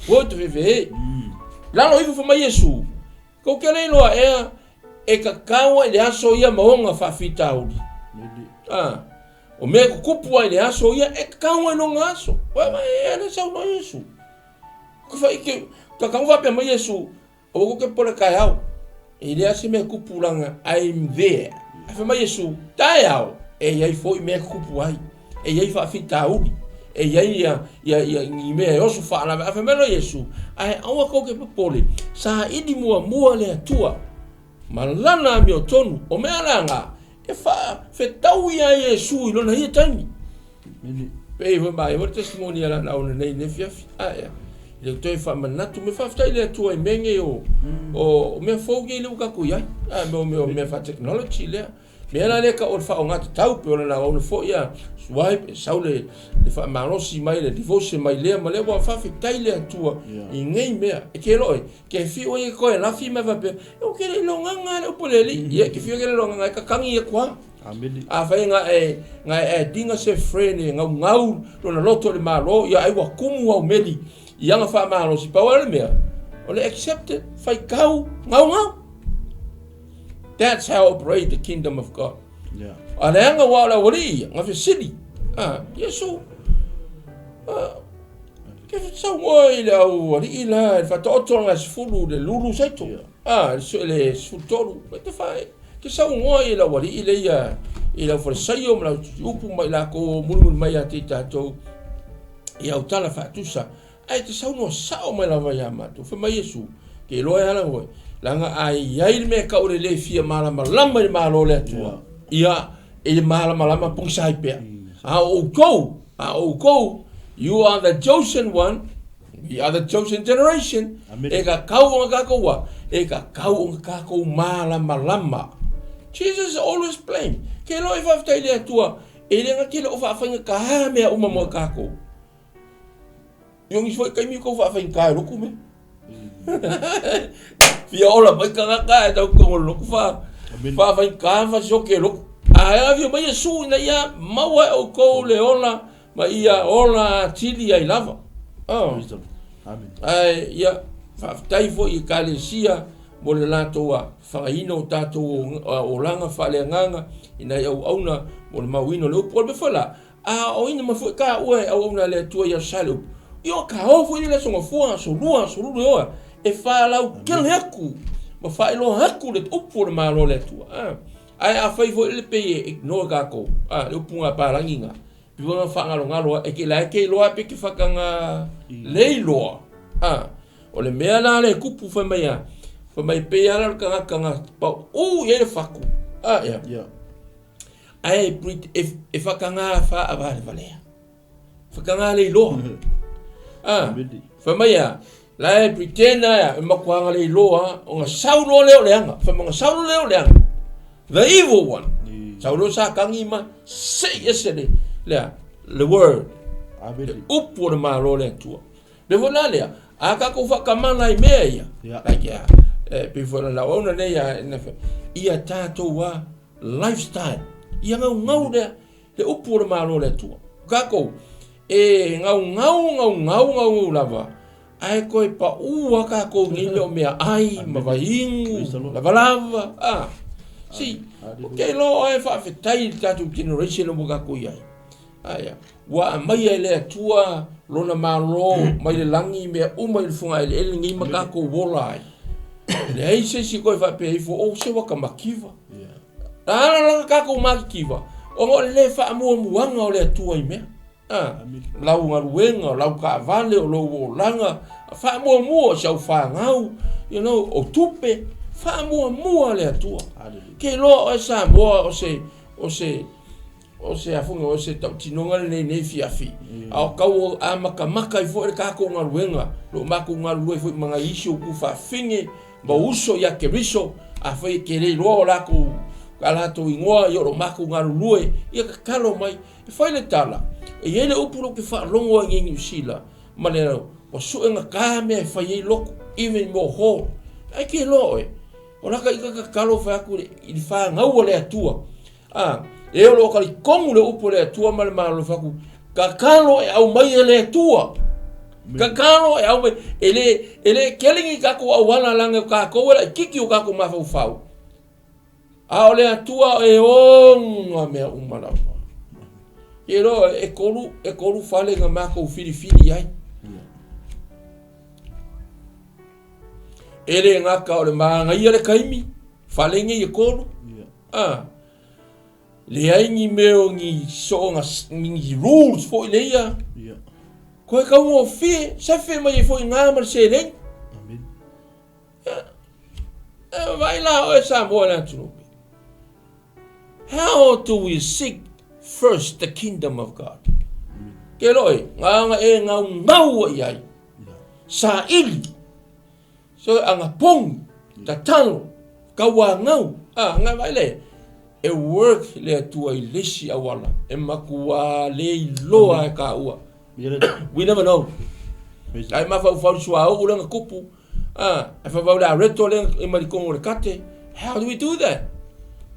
Ua te fefe. Lalo ifo fa mai Iesu, kou ke le iloa ea, e kakau ai le aso ia maoga faafitauli. Ah, o mea e kukupu ai le aso ia, e kakau ai loga aso. Ua mai e le saunoa Iesu. Ka whaike, ka kau whapea mai Iesu, o ko ke pole kaeao. E lea se mea kupu langa, I'm there. A wha mai Iesu, taeao, e iai foi mea kupu ai. E iai faafitauli. E iai ia, ia, ia, i mea e oso whaalave. A wha mai lo Iesu, ae aua kou ke popole, sa ili mua mua le Atua. Ma lana amiotonu, o mea langa, e wha, whetau ia Iesu i lona ia taimi. Pei foi mai foi testimony ala na ona nei nei fiafi. A ia. Le toe faamanatu me faafetai le Atua i mea nei o o mea fou nei le ua tatou i ai. A mea o mea o mea faa-technology lea. Mea la lea ka o le faaaogatatau pei ona na ona foi ia swipe e sau le le faamalosi mai le devotion mai lea ma lea ua faafetai le Atua i nei mea. E ke loe, ke fiu ai e koe lafi mai faapea, e o ke le ilogaga le upu le alii. Ia, ke fiu ai ke le ilogaga e kakangi e koa. A fai nga e nga e dinga se friend e ngau ngau lona loto le malo ia ai ua kumu au meli i anga faamalosi pau le mea o le accepted faitau ngau ngau. That's how operate the kingdom of God. Yeah. A le anga ua o le aualii ia, nga fesili. Ah, Iesu, ah, ke saunoa i le aualii la, le faataoto nga sefulu le lulu saito. Yeah. Ah, le 13, e te whae. Ke saunoa i le aualii le ia, i lau falesaio ma lau upu mai lākou mulimuli mai ia te i tātou, i au tala faatusa. Ae te saunoa sao mai lava iā mātou. Fai mai Iesu, ke iloa e ala hoi, langa a i ai le mea kau le le fia malamalama i le Malo le Atua. Ia, e le malamalama pogisa ai pea. A o outou, a o outou, you are the chosen one, we are the chosen generation. Amen. E ka kau o ngā kākou wa, e ka kau o ngā kākou malamalama. Jesus always plain. Ke loa e faafetai le Atua, e le ngā kele o faawhainga ka hā mea uma mo kākou. Iongi foi kaimi kou faawhainga ka e loku me. Fia ola mai kangaka e tau kongo loku fa. Amen. Faawhainga ka fa soke loku. A e avio mai Iesu ina ia maua e oukou le ola ma ia ola atili ai lava. Oh. Praise the Lord. Amen. Ae ia faafetai foi i ekalesia mo le latou a fagaina o tatou olaga faaleagaga ina ia auauna mo le mauina o le upu. O le mea foi la, a aoina mai foi taua e auauna a le Atua ia sa le upu. Ia o ka o foi le aso gafua, aso lua, aso lulu e oa, e faalautele aku ma faailoa aku le upu o le Malo o le Atua. Ae afai foi le pei e ignore kākou, le upu ngā pālangi ngā, piwa ngā whaagalogalo e ke lae ke iloa pe ke whakanga le iloa. O le mea la le kupu whai mai a, whai mai pe ala le kangaka ngā pau, u i ai le whaku. Ia. Yeah. Ae e whakanga wha a vale valea. Whakanga le iloa. Whai mai a, la e pretend aia, e makuanga le iloa, o ngā saulo leo leanga. Whai mai ngā saulo leo leanga. The evil one. Saulo sa kangi ma, se ese le, lea, le word. Amen. Le upu o le Malo le Atua. Le fo la lea, a ka kou whakamana i mea ia. Yeah. Like, yeah, pe fo la ona nei ia, ia tātou a lifestyle. Ia ngau ngau lea, le upu o le Malo le Atua. Kākou, e ngau ngau, ngau ngau, ngau ngau lava, ae koe pa ua kākou nei mea o mea ai, ma vaingu, Praise the Lord. lava lava. Ah. Si, Hallelujah. ke loa e faafetai le tatou generation o mo kākou i ai. Aia, ua aumai e le Atua lona Malo mai le lagi mea uma i le fugaeleele nei ma kākou ola ai. Leai se isi koe faapea ifo, o se waka makiva. Yeah. La ala langa kākou makikiva, ona o le le faamuamuaga o le Atua i mea. Lau galuega, o lau taavale, o lou olaga, faamuamua si au fanau, you know, o tupe, faamuamua le Atua. Ke iloa oe Samoa o se o se o se afoga o se tautinoga lenei nei fiafi. A o tau amatamata ai foi le tatou galuega, lo matou galulue foi ma nai isi o utu faafine ma uso ia Keriso, afai e te le iloa o latou a latou igoa, ia o lo matou galulue, ia tatalo mai. E fai le tala, e i ai le upu lea ou te faalogo ai nei i Niu Sila, ma le ua suegata mea e fai ai lotu, even mo hall. Ae te iloa oe, o lata ita tatalo fai atu i le fanau a le Atua, a, e o lo o talitonu le upu a le Atua ma le Malo fai atu, tatalo e aumai e le Atua. Tatalo e aumai, e le, e le tele ni tatou auala leaga o tatou e laitiiti o tatou mafaufau. A o le Atua e ona mea uma lava. Ke iloa e 3 fale na matou filifili ai. E le gata o le manaia le taimi, fale nei e 3. Leai ni mea o ni soona, ni rules foi leia. Koe taugofie, sefe mai ai foi ngā ma le seleni. E vaai la oe Samoa le atunuu. How do we seek first the kingdom of God? Ke loe, ngā e ngau ngau ai ai. Saili. So anga pongi, tatalo, kaua ngau. Ah, ngā vai le. E work le Atua i le isi auala. E matua le iloa e ka ua. We never know. Ai mafaufau suauu le tupu. Ah, e whawau le areto le e marikongo le kate. How do we do that?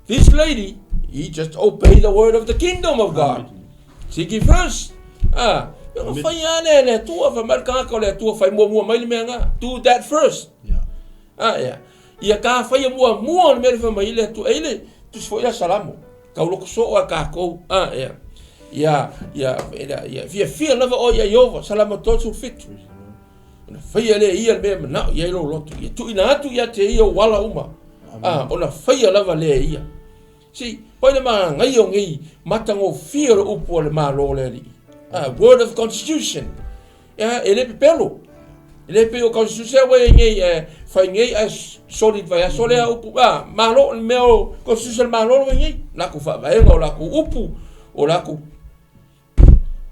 This lady, he just obey the word of the kingdom of God. Seek ye first. Ah, e whai a le le Atua, whai mai le kangaka o le Atua, whai mua mua mai le mea ngā. Do that first. Ah, yeah. Ia ka whai mua mua le mea le whai mai le Atua. E le, tusi foi a Salamo. Kau loko so a kākou. Ah, yeah. Ia, ia, ia, fia fia lava o ia Iova, Salamo 37. Ona faia lea e ia le mea e manao i ai lou loto. Ia tuuina atu ia te ia ou ala uma. A, ona faia lava lea e ia. See, pai le manaia o nei matagofie o le upu a le Malo o le Alii. A, word of constitution. Ia, e le pepelo. E le pei o constitution ua i ai nei, e fai nei ae solid vaiaso lea upu. A, Malo, le mea o constitution a le Malo ua i nei. Latou faavaega, o latou upu, o latou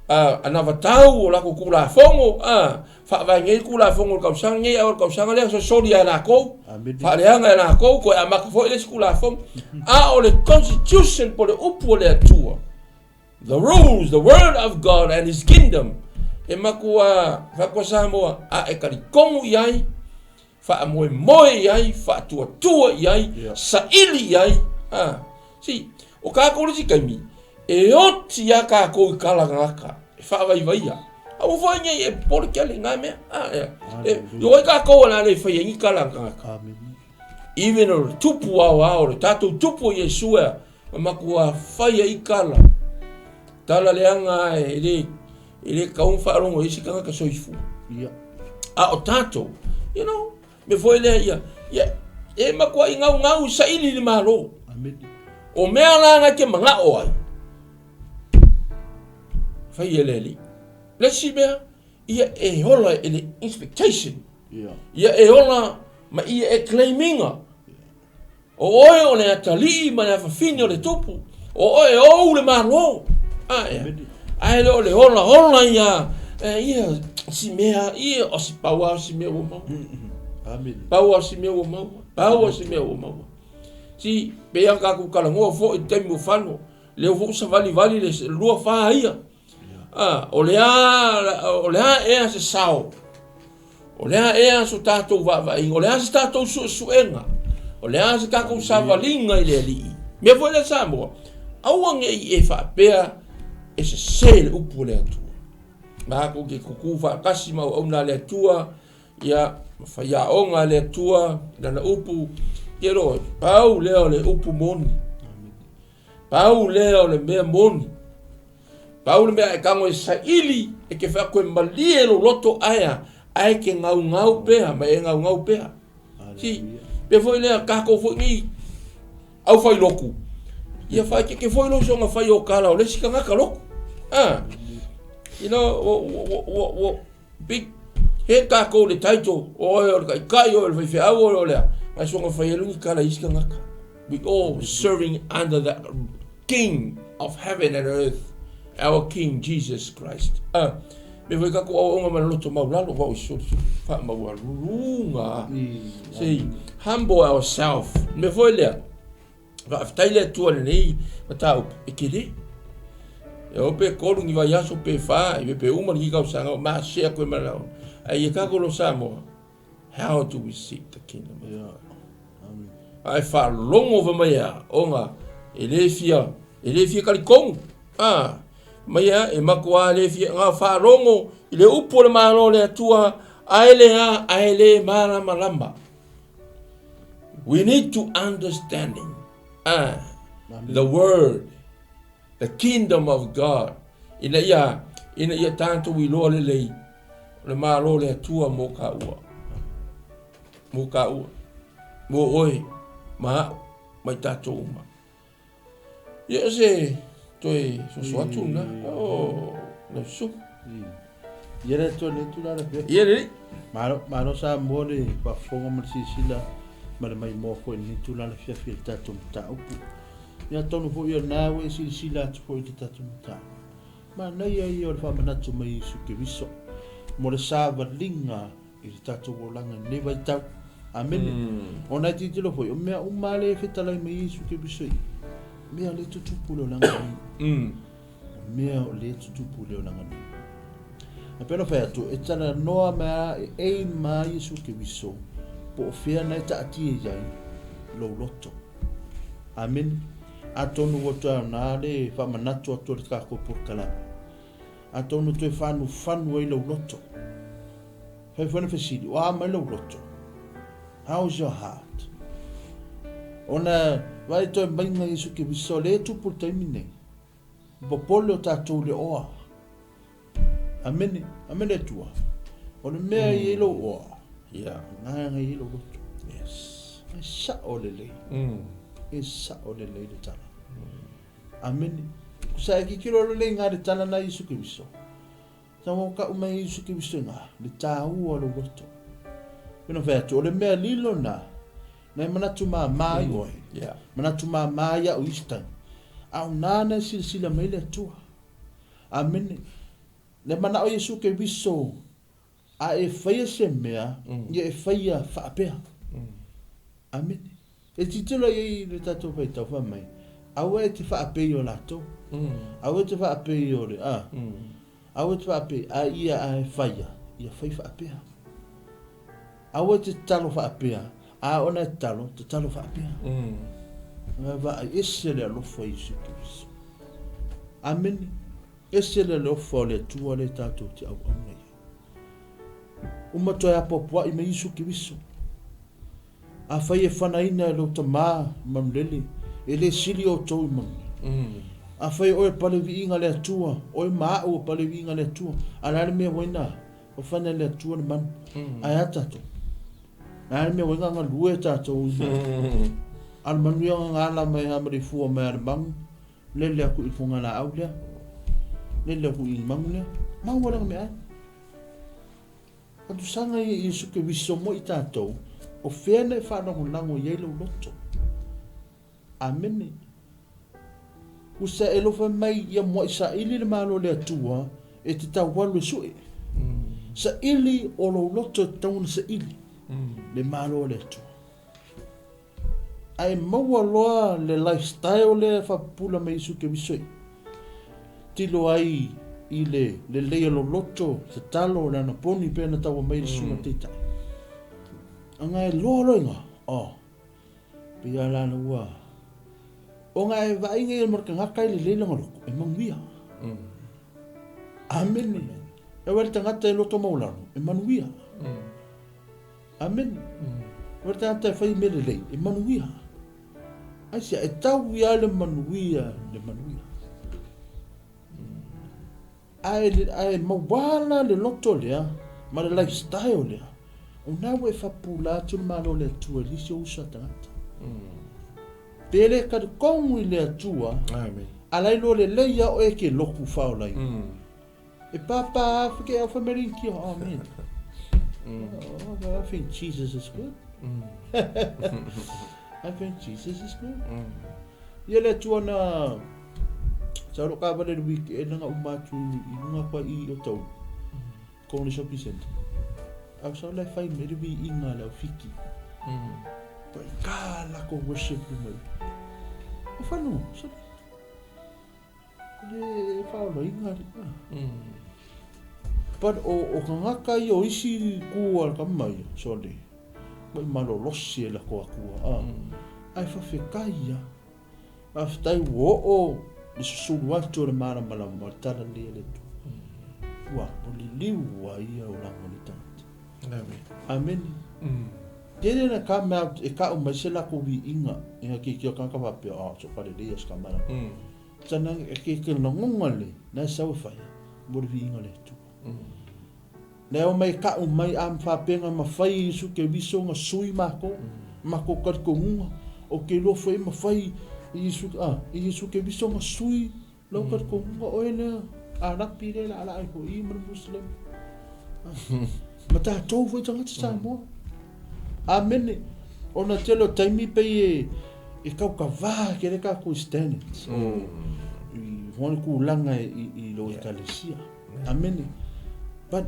anavatau o latou Tulafono, a, faavae nei le Tulafono o le tausaga nei, a o le tausaga lea sosoli ia latou, faaleaga ia latou, toe amata foi le isi Tulafono. A o le Constitution po o le upu a le Atua, the rules, the word of God and his kingdom, e matua faatua Samoa, a e talitonu i ai, faamoemoe i ai, faatuatua i ai, saili i ai. A, see, o kākou le isi taimi, e oti iā kākou i kalagaka, e faavaivaia. Aua foi nei e popole tele ngā mea. A, e, e, i oi kākou o le a le whai ai ni kalagaka. Even o le tupu ao ao, le tātou tupu o Iesu ea, ma matua whai ai kala. Tala leaga e le, E le tatau ona faalogo i isi tagata soifua. Ia. A o tatou, you know, me foi lea ia, ia, e matuai gaugau i saili i le Malo. Amen. O mea la na te manao ai, fai e le Alii. Le isi mea, ia e ola i le expectation. Ia. Ia e ola ma ia e claim ina. O oe o le atalii ma le afafine o le tupu, o oe e ou le Malo. Ae, ae le o le olaola ia, e, ia, si mea, ia, o si pau lava o si mea ua maua. Amen. Pau lava o si mea ua maua. Pau lava o si mea ua maua. Si, pei lava tatou talanoa foi i le taimi ua fano, lea foi ua savalivali le 24 ia. A, o le a, o le a ea se sao? O le a ea so tatou vaavaaiga? O le a se tatou suesuega? O le a se tatou savaliga i le Alii? Mea foi lea Samoa, aua ne i e faapea e sese le upu a le Atua. Matou te tutu faatasi ma auauna a le Atua, ia, ma faiaoga a le Atua, lana upu, ia loa, pau lea o le upu moni. Pau lea o le mea moni. Pau le mea e tago e saili, e te whai koe malie lo loto aea, ae ke ngaungau pea, ma e ngaungau pea. Si, pe foi lea, kākou foi nei, au whai loku. Ia whai ke ke foi lo songa whai o kala o le isi kangaka loku. Ah. You know, ua big head takou i le title, o oe o le taitai, o oe o le faifeau, o oe o le a, ae soona fai ai loa ni tala i isi tagata. We all serving under the King of heaven and earth, our King Jesus Christ. Ah, me foi tatou aoaoga ma le loto maulalo, vao i soli soli, faamaualuga. See, humble ourselves. Me foi lea, faafetai le Atua i lenei mataupu, e tele. E o pe kolu ni vaiaso pe fa, i pe uma ni tausaga o masea koe ma lau. Ai e kako lo Samoa, how do we seek the kingdom of God? Ae faalogo fai mai a, ona e le fia, e le fia talitonu. A, mai a, e matua le fia, na faalogo i le upu o le Malo o le Atua, ae le a, ae le malamalama. We need to understanding the word, the kingdom of God, ina ia, ina ia tatou iloa lelei o le Malo o le Atua mo kāua. Mo kāua, mo oe, ma a'u, ma i tatou uma. Ia o se toe soso atu na, o lau susu. Ia le toe le tula le pea. Ia le. Malo, malo Samoa le faafofoga ma le silasila ma le maimoa foi i lenei tulaga fiafia i le tatou mataupu. Ia atonu foi o lena ua e silasila atu foi i le tatou mataupu. Manaia ia o le faamanatu mai Iesu Keriso mo le savaliga i le tatou olaga i lenei vaitau. Amene. Ona e tilotilo foi, o mea uma lea e fetalai mai Iesu Keriso i mea o lea e tutupu i le olaga nei. O mea o lea e tutupu i le olaga nei. A pei ona fai atu, e talanoa mai lava, e aim lava Iesu Keriso po o fea na e taatia i ai lou loto. Amene. Atonu ua toe aoga le faamanatu atu o le tatou polokalame. Atonu toe faanufanu ai lou loto. Fai foi na fesili, o a mai lou loto? How is your heart? Ona vaai toe maiga Iesu Keriso, lea e tupu le taimi nei. Popole o tatou i le oa. Amene, amene Atua. O le mea i ai lou oa, Yeah. ngaga i ai lou loto. Yes. E sao lelei. E sao lelei le tala. Amene. Sa e kikilo lelei ngā le tala na Iesu Keriso. Sa wau kau mai Iesu Keriso ngā, le tāua lou loto. Pena whai atu, o le mea lilo nā, nai manatu māmā i oe. Yeah. Manatu māmā i au isi taimi. A o nāna e silasila mai le Atua. Amene. Le manao Iesu Keriso, a e whaia se mea, ia e whaia whaapea. Amene. E titilo i le tatou whaitau wha mai, aua e te whaapei o latou. Aua e te whaapei o le, a. Aua e te whaapei, a ia a e whaia, ia whai whaapea. Aua e te talo whaapea, a ona e talo, te talo whaapea. Nga waa ese le alofa Iesu Keriso. Amene. Ese le alofa o le Atua le tatou te auauna ia. Uma toe apoapoai mai Iesu Keriso. A whai e whanaina e lau tamā manulele, e le sili o tau i manulele. A whai oe pale viinga le Atua, oe maau o pale viinga le Atua, a la le mea waina, o whana le Atua le manu. Ai a tātou. A le mea wainga ngā lue tātou i mea. A le manu ia ngā la mai ha mari fua mai a le mangu, lele aku i fonga la au lea, lele aku i mangu lea, mau wala ngā mea ai. Atu sanga i Iesu Keriso mo i tātou, o whea nei whārangorango i ei lau loto. Amene. Usa e lofa mai ia mua i saili le malo le Atua, e te taualu e sue. Saili o lou loto e tauna saili, le malo le Atua. Ae maua loa le lifestyle le whapapula mai Iesu Keriso i. Tilo ai i le lelei o lou loto, te talo, le anaponi pe na taua mai le susuga teitai. Anga e loa loa inga, oh, pe ia la na ua. O ngā e vaai ngai o marka ngā kai le leila ngā loko, e manuia. Amene. E wale tangata e loto maulalo, e manuia. Amene. E wale tangata e whai mele lei, e manuia. Ai sia, e tau ia le manuia, le manuia. Ae mauala le loto lea, ma le lifestyle lea. O nā ua e whapula atu le malo le Atua, lisi o usa tangata. Pe le karikongu i le Atua, Amen. a lai lo le leia o e ke loku whaolai. E pāpā forget our family in kia. Oh man. Oh, I think Jesus is good. I think Jesus is good. Ia le Atua na sa ro ka vale le week e nanga uma atu i lunga kwa i o tau. Kona shopping center. Au sa le fai me le wi inga le au fiki. Pai ka la ko worship mai. O whanu, sorry. Le whaoloinga li. But o kangaka ia o isi kua ka mai, sorry. Mai malolosi e la ko akua. Ai whawhekai ia. Whawhetai wo o le susulu atu o le maramarama o le tala le le tu. Ua, o liliu a ia o lango le tangata. Amen. Amen. Tene na ka mea e ka o mai se lako wi inga e nga ki ki o kaka wapea, oh, so pare le ia skamara. Tana e ke ke langonga le, na sa o whai, mo le wi inga le tu. Le o mai ka o mai am whapenga ma whai isu ke wiso nga sui mako, mako kariko ngunga, o ke lo whai ma whai isu, ah, isu ke wiso nga sui, lau kariko ngunga o ene, a rapi le la ala ai ho i ma Muslim. Ma tā tō whai tangata Samoa. Amene. Ona tele o taimi pei e kaukawā ke reka ko standards. I hone kūlanga i lo ekalesia. Amene. But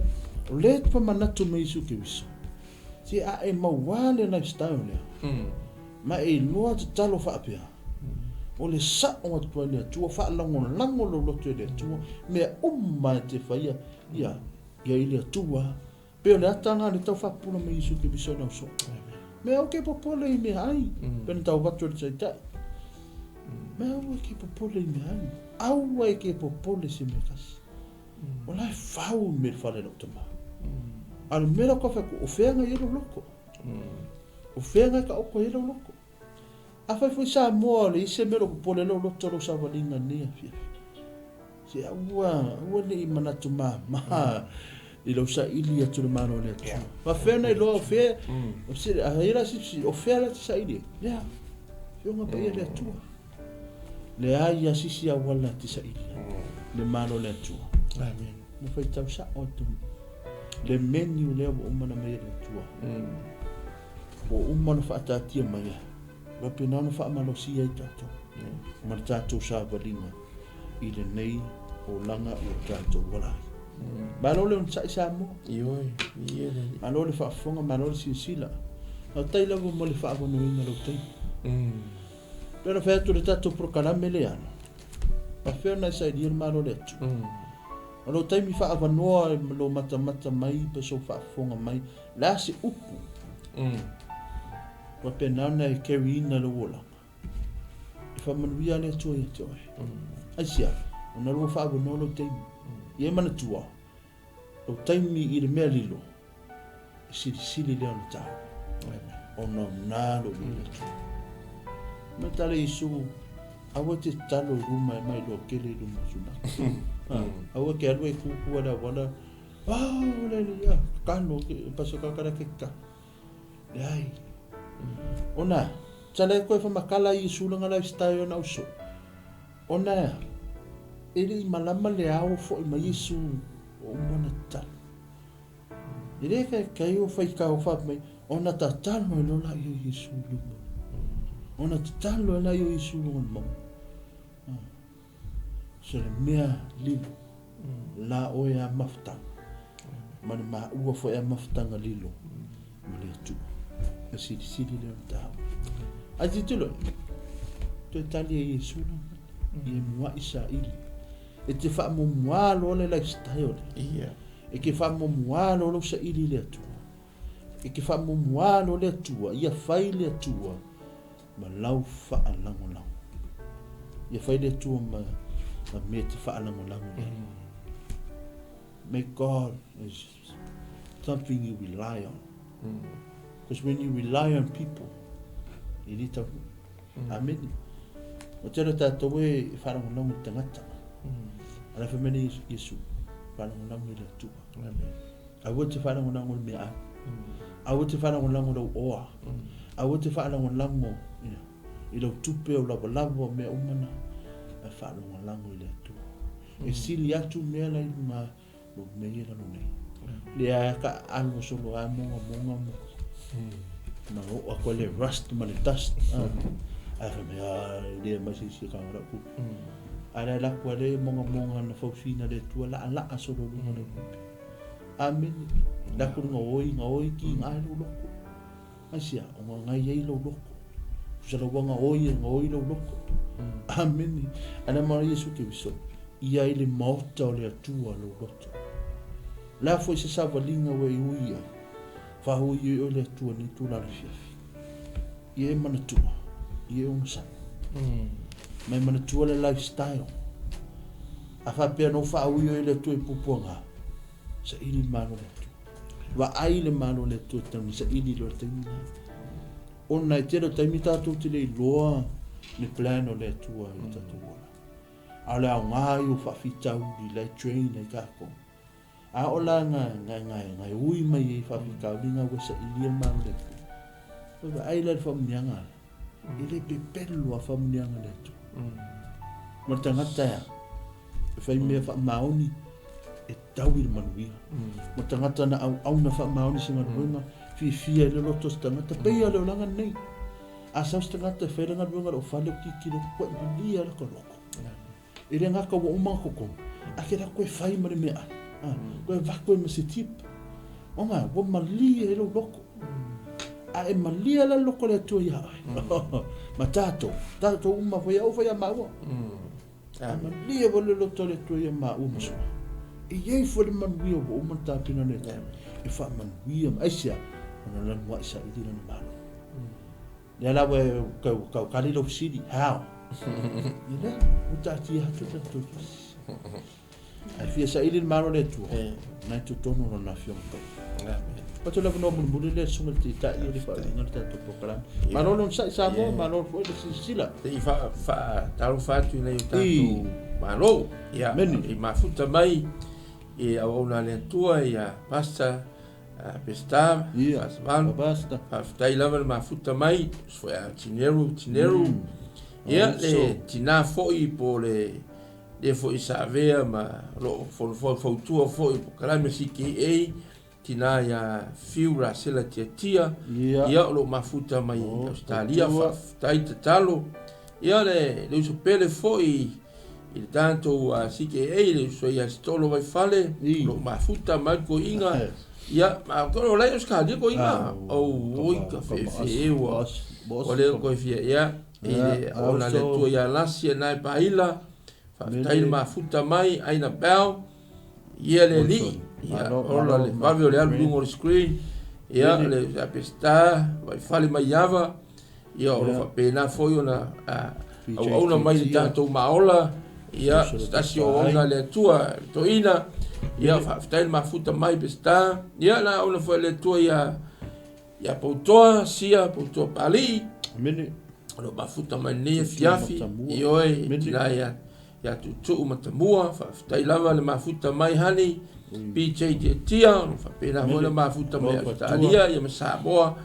le pa manatu me isu ke wiso. Se a e mauā le lifestyle lea. Ma e loa te talo whaapea. O le sa o atua le atua, whaalango lango lo loto e le atua, mea umma e te whaia, ia, ia i le atua. Pe o le atanga le tau whapula me isu ke wiso nau so. Mea o ke popole i mea ai, pena tau watu le taitai. Mea o ke popole i mea ai. Aua e ke popole se mea kasi. O lai whau me le whare lau tama. A le mera ka whaku, o whenga i ero loko. O whenga ka oko i ero loko. A whai fui sa moa le ise mero popole lau loto lau sawalinga ni a fia. Se aua, aua ni i manatu ma, i lau sa ili atu le mano le atu. Ma whena i loa o whea, o se, a hei la sipsi, o whea la te sa ili. Lea, whionga pa ia le atua. Le ai a sisi a wala te sa ili. Le mano le atua. Amen. Na whai tau sa o tu. Le menu lea o umana mai le atua. O umana whaatatia mai a. Wape nana whaamalosia i tātou. Ma le tātou sāwalinga i le nei o langa o tātou walai. Malo le on sai Samoa. Ioi, ie le. Malo le whaafonga, malo le silasila. Nau tai lava mo le whaawanoina lau tai. Pera whai atu le tātou prokalame le ana. Pa whea nai sai lia le malo le atu. Malo taimi whaawanoa e malo matamata mai, pa so whaafonga mai. La se upu. Wa pe nana e carry ina le wolanga. E whamanuia le atua i te oe. Ai sia, o na rua whaawanoa lau taimi. I e mana tua, lau taimi i le mea lilo, e silisili lea o le tāu. O nā nā lo i le atua. Me tale isu, aua te talo i ruma e mai loa kele i ruma suna. Aua ke alua e kukua le awala, ah, le le ia, kano, paso kakara ke ka. Le ai. Ona, tale koe whamakala i sulanga lifestyle na uso. Ona, e le malama le ao fo i mai Yesu o umana talo. E le kai kai o whai ka o whap mai, ona tatalo e lola i o Yesu luma. Ona tatalo e la i o Yesu luma. So le mea lilo, la oe a mafutanga. Ma le maua fo e a mafutanga lilo. Ma le atua. E silisili leo na tāu. Ai titilo, toe tali e Yesu na. I e mua i sa ili. E te whaamomua loa le lifestyle le. Ia. E ke whaamomua loa lau sa ili le atua. E ke whaamomua loa le atua. Ia whai le atua. Ma lau whaalangolango. Ia whai le atua ma me te whaalangolango. May God is something you rely on. Because when you rely on people, you need to. Amen. O te tātou e whaalangolango i tangata. Ala whamene Yesu, whaalangolango i le atua. Amen. Aua te whaalangolango i mea ai. Aua te whaalangolango lau oa. Aua te whaalangolango i lau tupe o lava lava o mea umana. A whaalangolango i le atua. E sili atu mea lai lunga Lo mea ia lalo nei. Lea ka alo solo a monga monga mo. Ma o a le rust ma le dust. Ai fa mea le mai si si ka ngara ku. A la la ku le monga monga na fausina le tua la la a solo lunga le kupe. Amen. La ku nga oi nga oi ki nga lo loko. Asia o nga ngai ai lo loko. Kusa la wanga oi nga oi lo loko. Amen. Ana ma Yesu ke viso. Ia i le maota o le Atua lou loto. La foi se savaliga ua e ui ai, faahui ai oe le Atua nei tula le afiafi. Ia e manatua, ia e ogasai. Ma e manatua le lifestyle. A faapea na ou faaui oe le Atua i puapuaga, saili le malo le Atua. Vaai le malo le Atua taimi saili loa le taimi lena. Ona e tele o taimi tatou te le iloa le plan o le Atua i tatou ola. A o le aoga ia o faafitauli la e train ai tatou. A o la nga nga nga nga ui mai ai faafitauli nga ua sailia le malo le Atua. Ua vaai la le faamanuiaga e le pepelo a faamanuiaga le Atua. Ma le tagata ea e fai mea faamaoni e tau i le manuia. Ma tagata na auauna faamaoni se galuega fiafia i le loto o se tagata peia le olaga lenei. A sau se tagata e fai le galuega lou fale o tilotilo atu koe malie laka loko. E le gata ua uma ona totogi, ae ke la koe fai ma le meaai. Koe avatu ai ma se tip. Ona ua malie ai lou loto. A e malie la le loto o le Atua ia oe. Ma tatou, tatou uma foi au foi a maua. A malie foi le loto o le Atua ia maua ma sua. E i ai foi le manuia ua uma ona tapena le Atua. E faamanuia ma aisea ona lanu ai saili lana malo. Lea la ua tau tau tali lou fesili, how? Ia lea, ua taatia atu le tatou tusi. Ae fia saili le malo le Atua, na i totonu o lona Afioga Paia. Atu le avanoa mulimuli lea susuga i le Taitai o le faauiga o le tatou polokalame. Malo le onosai Samoa, malo foi le silasila. Se i faatalofa atu i nai o tatou malo. Ia, i mafuta mai i auauna a le Atua ia Pastor Peseta, Faasavalu, faafetai lava le mafuta mai, foi a Tineru, Tineru. Ia, le tina foi po le le foi sa avea ma lo o fautua foi po kalame CKA, tina ia Fiu Rasela Tiatia, ia o lo o mafuta mai Australia, faafetai tatalo. Ia le uso pele foi i le tatou CKA, le uso ia Sitolo Vaifale, o lo o mafuta mai toeaiina. Ia, ma o la e Australia toeaiina. Oi ka feefee ua. Ua le koe fia, ia, i le ona le Atua ia Lasi e nai Paila, faafetai le mafuta mai, Aina Bell, ia le alii, ia, ola le vave o le alu i luga o le screen, ia, le Peseta, Vaifale Maiava, ia, o lo faapena foi ona auauna mai le tatou maola, ia, se tasi o auauna a le Atua, le toeaina, ia, faafetai le mafuta mai Peseta, ia, na auauna foi a le Atua ia, ia Poutoa, Sia, Poutoa Palii, o lo mafuta mai lenei afiafi, ioe, tina ia, ia Tuutuu Matamua, faafetai lava le mafuta mai hani, PJ Tiatia, o lo faapena foi le mafuta mai Ausetalia, ia ma Samoa,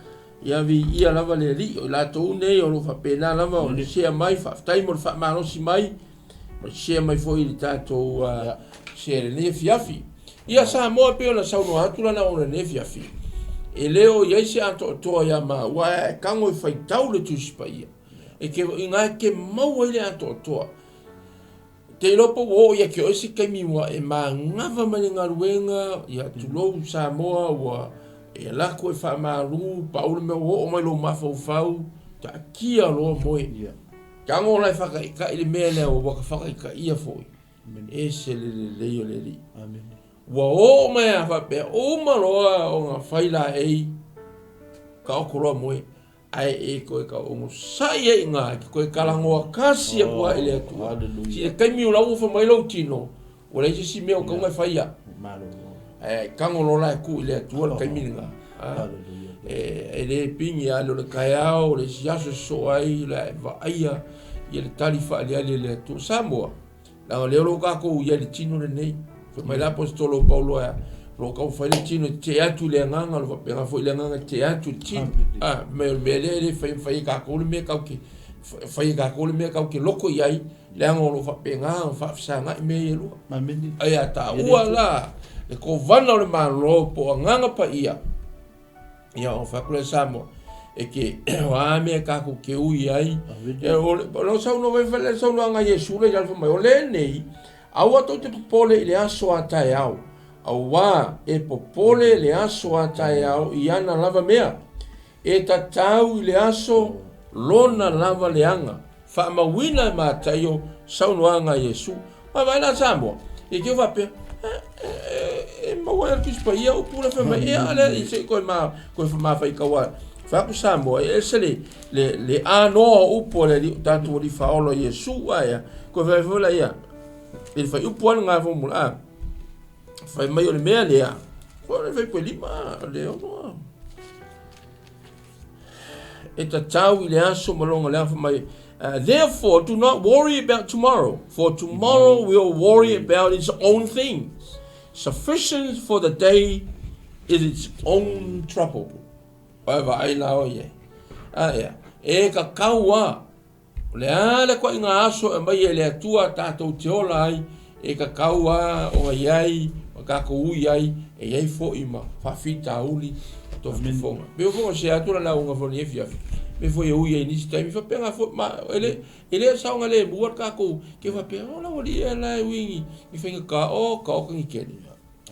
ia viia lava le Alii, o i latou nei o lo faapena lava o le share mai, faafetai mo le faamalosi mai, o le share mai foi i le tatou share lenei afiafi. Ia Samoa e pei ona saunoa atu lana ona lenei afiafi, e le o i ai se atoatoa ia maua, ae tago e faitau le Tusi Paia, e ke, i ke maua ai le atoatoa. Te iloa po ua oo ia te oe se taimi ua e manava mai le galuega, ia tulou Samoa ua e alu atu e faamalu, pau le mea ua oo mai lou mafaufau, taatia loa moe. Tago la e faataitai le mea lea ua ta faataitaia foi, ese le lelei o le Alii. Ua oo mai a faapea, uma loa ona fai laei, taoto loa moe. Ae e toe tau onosai ai i ina, e te toe talanoa tasi atu lava i le Atua. Si le taimi o la ua fai mai lou tino, ua leai se isi mea o tatau ona e faia. Ae tago loa la e tuu i le Atua le taimi lena. E le pigi lava o le taeao, o le isi aso e sosoo ai, la e vaaia ia le tali faaaliali a le Atua. Samoa, leaga o lea o lo o tatou i ai i le tino lenei. Fai mai le Aposetolo o Paulo e a, o lo o taumafai le tino e tetee atu i le agaga, o lo o faapena foi le agaga e tetee atu i le tino. Fai mai o le mea lea e le fai, fai e tatou le mea tatou te, fai e tatou le mea tatou te loto i ai, leaga o lo o faapena ona faafesagai mea ia e lua. Ae a taua la Le kovana o le Malo po o Agaga Paia, ia o fai atu lea Samoa, e ke o a mea tatou te ui ai. Ia o le saunoa mai fai le saunoaga a Iesu lea i lalo fai mai, o lenei, aua tou te popole i le aso a taeao, auā e popole le aso a taeao i ana lava mea. E tatau i le aso lona lava leaga. Faamauina e Mataio saunoaga a Iesu. Vaavaai la Samoa, i te faapea, e maua ai le Tusi Paia upu lea fai mai, ia lea i se i toe ma, toe mafaitaua fai atu Samoa, e ese le, le, le anoa o upu a le Alii, o tatou Alii Faaola Iesu, a ia, toe fai foi la ia, i le fuaiupu lava lena fai mai, a, fai mai o le mea lea, o le fuaiupu e 5, le 6, e tatau i le aso ma lona leaga fai mai, Therefore do not worry about tomorrow, for tomorrow will worry about its own things. Sufficient for the day is its own trouble. Oe vaai la oe ai. A ea, e kakau a, o le a le koaiga aso e aumai e le Atua tatou te ola ai, e kakau a ona i ai, ma tatou ui ai, e i ai foi ma faafitauli tofotofoga. Pe o foi se atu la lauga foi nei afiafi, me foi e ui ai nisi taimi, faapena foi, ma, e le, e le saoga le mua le tatou, ke faapea, o la ualii e la e ui ni, ni faigata, o ka oka ni kele.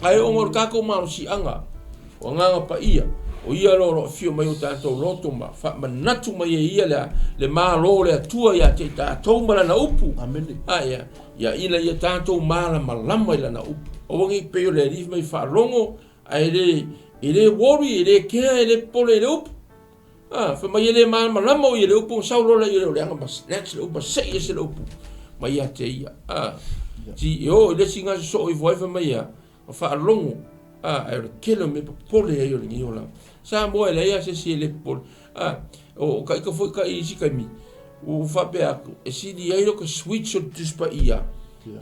Ae ona o le tatou malosiaga, o Agaga Paia, o Ia o lo o afio mai o tatou loto ma faamanatu mai e Ia le, le Malo o le Atua ia te i tatou ma Lana upu. Amene. A ia, ia ina ia tatou malamalama i Lana upu. Aua ne i pei o le Alii fai mai faalogo, ae le, e le worry, e le kea, e le popole i le upu. A, fai mai e le malamalama o ia i le upu, ona sau loa lea o le aga ma snatch le upu, ma sei ese le upu mai ia te ia. A, ti e oo i le isi gase soo ifo ai fai mai ia, ma faalogo, a, ae o le tele o mea popole ai o lenei olaga. Samoa e leai lava se isi e le popole. A, o ka ika foi ka i isi taimi, ua faapea atu, e sili ai lota switch o le Tusi Paia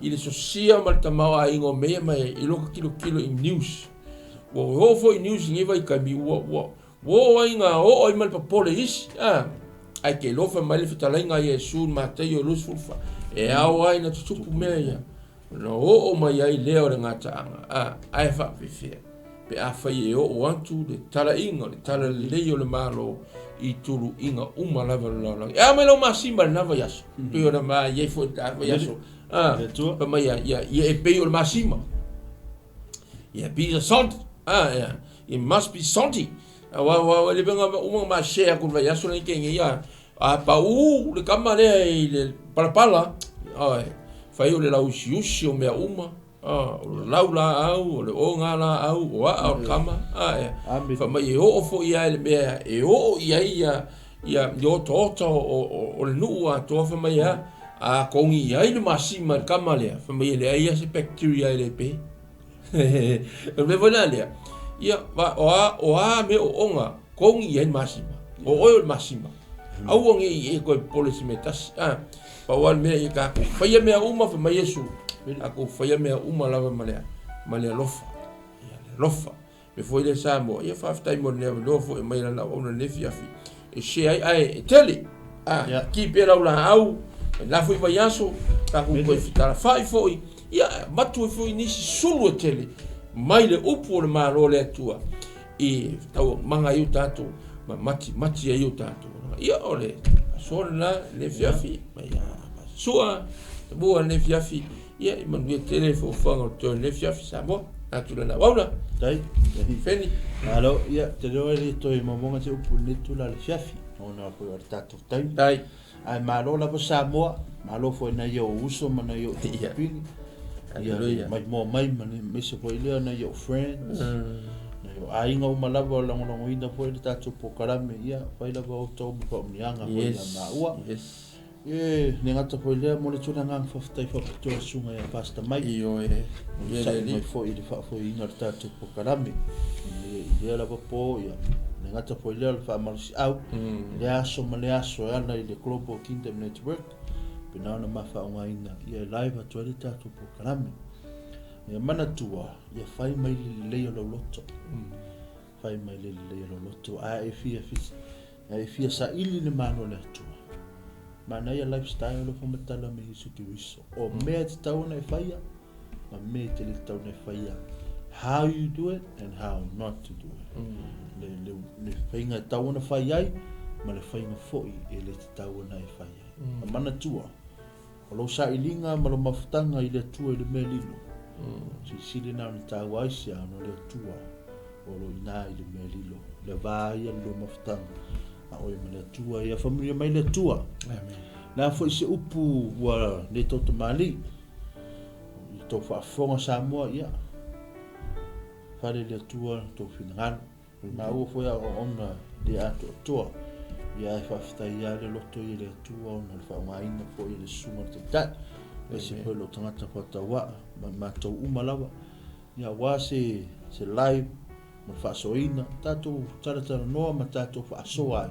i le sosia ma le tamaoaiga o mea ia ma e i lota tilotilo i news. Ua oo foi i news i lenei vaitaimi, ua, ua, Ua oo ai na oo ai ma le popole isi, a, ae ke alofa mai le fetalaiga a Iesu i Mataio 24, e ao ai na tutupu mea ia, ona oo mai ai lea o le gataaga, a, ae faapefea, pe afai e oo atu le talaiga o le talalelei o le Malo i tuluiga uma lava o le lalolagi. E ao mai lau masima i lena vaiaso, pei ona ma i ai foi i le vaiaso, a, fai mai ia, ia, ia e pei o le masima. Yeah, be salt. Ah, yeah. It must be salty. Aua, aua, le venga uma ma share ku vai aso nei ke ia. A pa u le kama lea i le palapala. Oi. Fai o le lau usiusi o mea uma. Ah, o le lau la au, o le o ngā la au, o aa o le kama. Ah, yeah. Fa mai e oo fo ia le mea, e oo ia ia ia i otaota o le nuu atoa fai mai a a kogi ai le masima i le kama lea fai mai e leai lava se bacteria e le pe. O le mea foi la lea, ia o a o a mea ooga kogi ai le masima. O oe o le masima. Aua ne i e toe popole i se mea tasi. A pau lava le mea ia tatou faia mea uma fai mai Iesu, tatou faia mea uma lava ma le ma le alofa. Ia le alofa. Me foi lea Samoa, ia faafetai mo lenei avanoa foi e mai lana auauna lenei afiafi e share ai, ae e tele. A, yeah. Ki pea lau laau, e la foi vaiaso, tatou toe fetalafai foi, ia matu ai foi nisi sulu e tele mai le upu o le Malo o le Atua i tau manga ai o tatou ma mati mati ai o tatou. Ia o le aso lena le afiafi, mai a sua, tabua le afiafi. Ia, i manuia tele foafoaga o totoe o lenei afiafi Samoa. Atu lena auauna. Tai. Feni. Malo, ia, te reo e le toe momoga se upu i lenei tula le afiafi, ona foi o le tatou taimi. Tai. Ae malo lava Samoa, malo foi nai ou uso ma nai ou tuupini. Ia, mai moa mai ma aemaise foi lea nai ou friends. Nai ou aiga uma lava o lagolagoina foi le tatou polokalame, ia, fai lava outou ma faaumiaga foi ia maua. Yes. E le gata foi lea mo le tulaga agaga faafetai faapitoa i le susuga ia Pastor Mike. Ioe, ia le alii. Mai foi i le faafoeina o le tatou polokalame. I lea lava po, ia, le gata foi lea o le faamalosiau, i lea aso ma lea aso e ala i le Global Kingdom Network, pena ona ma faaaogaina, ia e live atu ai le tatou polokalame. Ia manatua, ia fai mai le lelei o lau loto. Fai mai le lelei o lau loto, a e fia, a e fia saili le Malo o le Atua. Manaia lifestyle o faamatala me Iesu Keriso. O mea e tatau ona e faia, ma mea e te le tatau ona e faia. How you do it and how not to do it. Le, le, le faiga e tatau ona fai ai, ma le faiga foi e le tatau ona e fai ai. Mm. Manatua, o lou sailiga ma lou mafutaga i le Atua i le mea lilo. Silisili na ona taua ai se ona o le Atua o lo ina i le mea lilo. Le va ia le lua mafutaga a oe ma le Atua. Ia faamanuia mai le Atua. Amen. Le a foi se upu ua le tautamalii i tou faafofoga Samoa, ia fale le Atua tou finagalo. E maua foi aoaoga le atoatoa, ia ae faafetai lava le loto i le Atua ona o le faaaogaina foi e le Susuga i le Taitai, aemaise foi lou tagata faatauaa ma matou uma lava, ia aua se se live mo le faasoaina, tatou talatalanoa ma tatou faasoa ai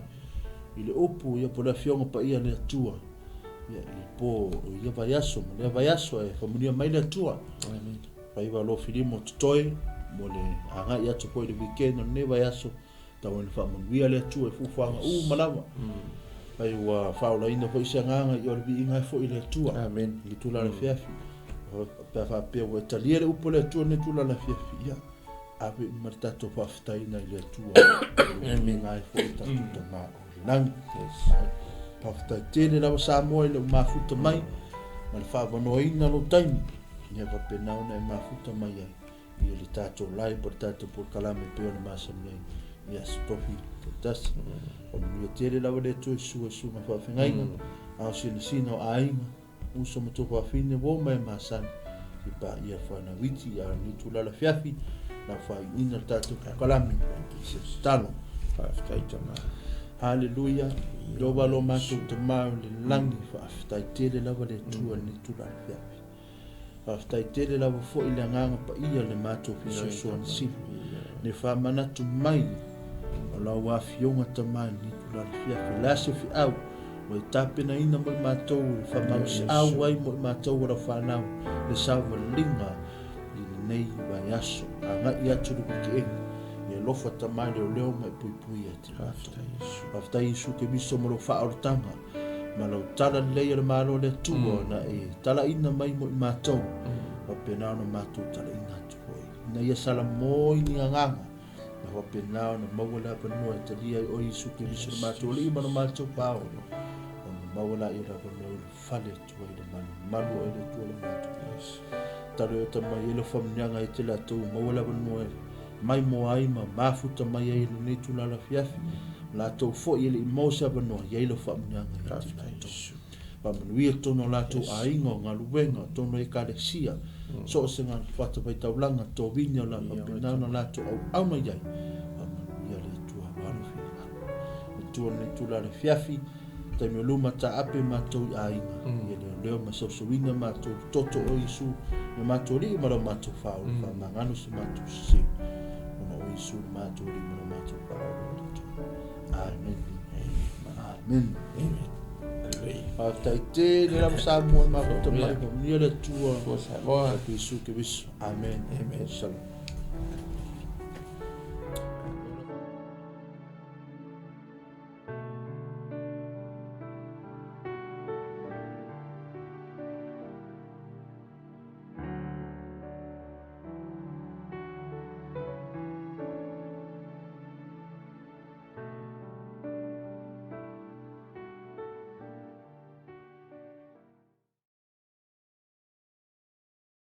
i le upu, ia po o le Afioga Paia a le Atua, ia i po o ia vaiaso ma lea vaiaso, ae faamanuia mai le Atua. Amen. Faiva lo filimo totoe mo le agai atu foi i le weekend o lenei vaiaso, tau ina faamanuia le Atua i fuafuaga uma lava. Ai ua faaolaina foi se agaga i o le viiga ai foi i le Atua. Amen. I le tulaga le afiafi. Pe a faapea ua e talia le upu a le Atua i lenei tulaga le afiafi, ia, ave uma le tatou faafetaiga i le Atua. O le viiga ai foi i tatou Tama o le lagi. Faafetai tele lava Samoa i lou mafuta mai ma le faavanoaina lou taimi. Ia faapena ona e mafuta mai ai i le tatou live po o le tatou polokalame e pei ona masani ai i Aso Tofi taitasi. Faamanuia tele lava le Atua i sua i susuga faafeagaiga, ao sinasina o aiga, uso ma tuafafine, uo ma e masani. I paia le whanau iti, a lenei itula afiafi, lau faaiuina le tatou polokalame. Se tatalo. Faafetai Tama. Haleluia. Jeova lo matou Tama o le lagi, faafetai tele lava le Atua i lenei itula afiafi. Faafetai tele lava foi le agaga paia le matou fesoasoani sili. Le faamanatu mai o lau afioga Tama i lenei itula afiafi. Le a se feau ua e tapenaina mo i matou le faamalosiau ai mo i matou o lau fanau le savaliga i lenei vaiaso. Agai atu le wikeeni. E alofa Tama i leoleo ma e puipui ai te matou. Faafetai Iesu Keriso mo lou faaolataga ma lau tala lelei o le Malo o le Atua na e talaina mai mo i matou, faapena ona matou talaina atu foi. Ina ia salamo i ni agaga, na faapena ona maua le avanoa e talia ai oe Iesu Keriso le matou Alii ma le matou Paolo, ona maua laia le avanoa i le fale atu ai le malumalu o le Atua le matou Alii. Talo e ota mai ai le faamanuiaga ia te latou maua le avanoa e maimoa ai ma mafuta mai ai i lenei tulaga afiafi. Latou foi e le i maua se avanoa, i ai lau faamanuiaga ia te latou. Faamanuia totonu o latou aiga, o galuega, totonu o ekalesia, so o se fatafaitaulaga, tovini o la faapena ona latou auauna i ai. Faamanuia le Atua aua lou finagalo. Atua lenei tulaga afiafi, taimi o luma taape matou i aiga, ia leoleo ma sausauina matou i toto o Iesu, le matou Alii ma lo matou Faaola, faamagalo se matou sese, ona o Iesu le matou Alii ma lo matou Faaola o le Atua. Amen. Amen. Amen. Faafetai tele lava Samoa i mafuta mai, faamanuia le Atua. Samoa. Iesu Keriso. Amen. Amen. Shalom.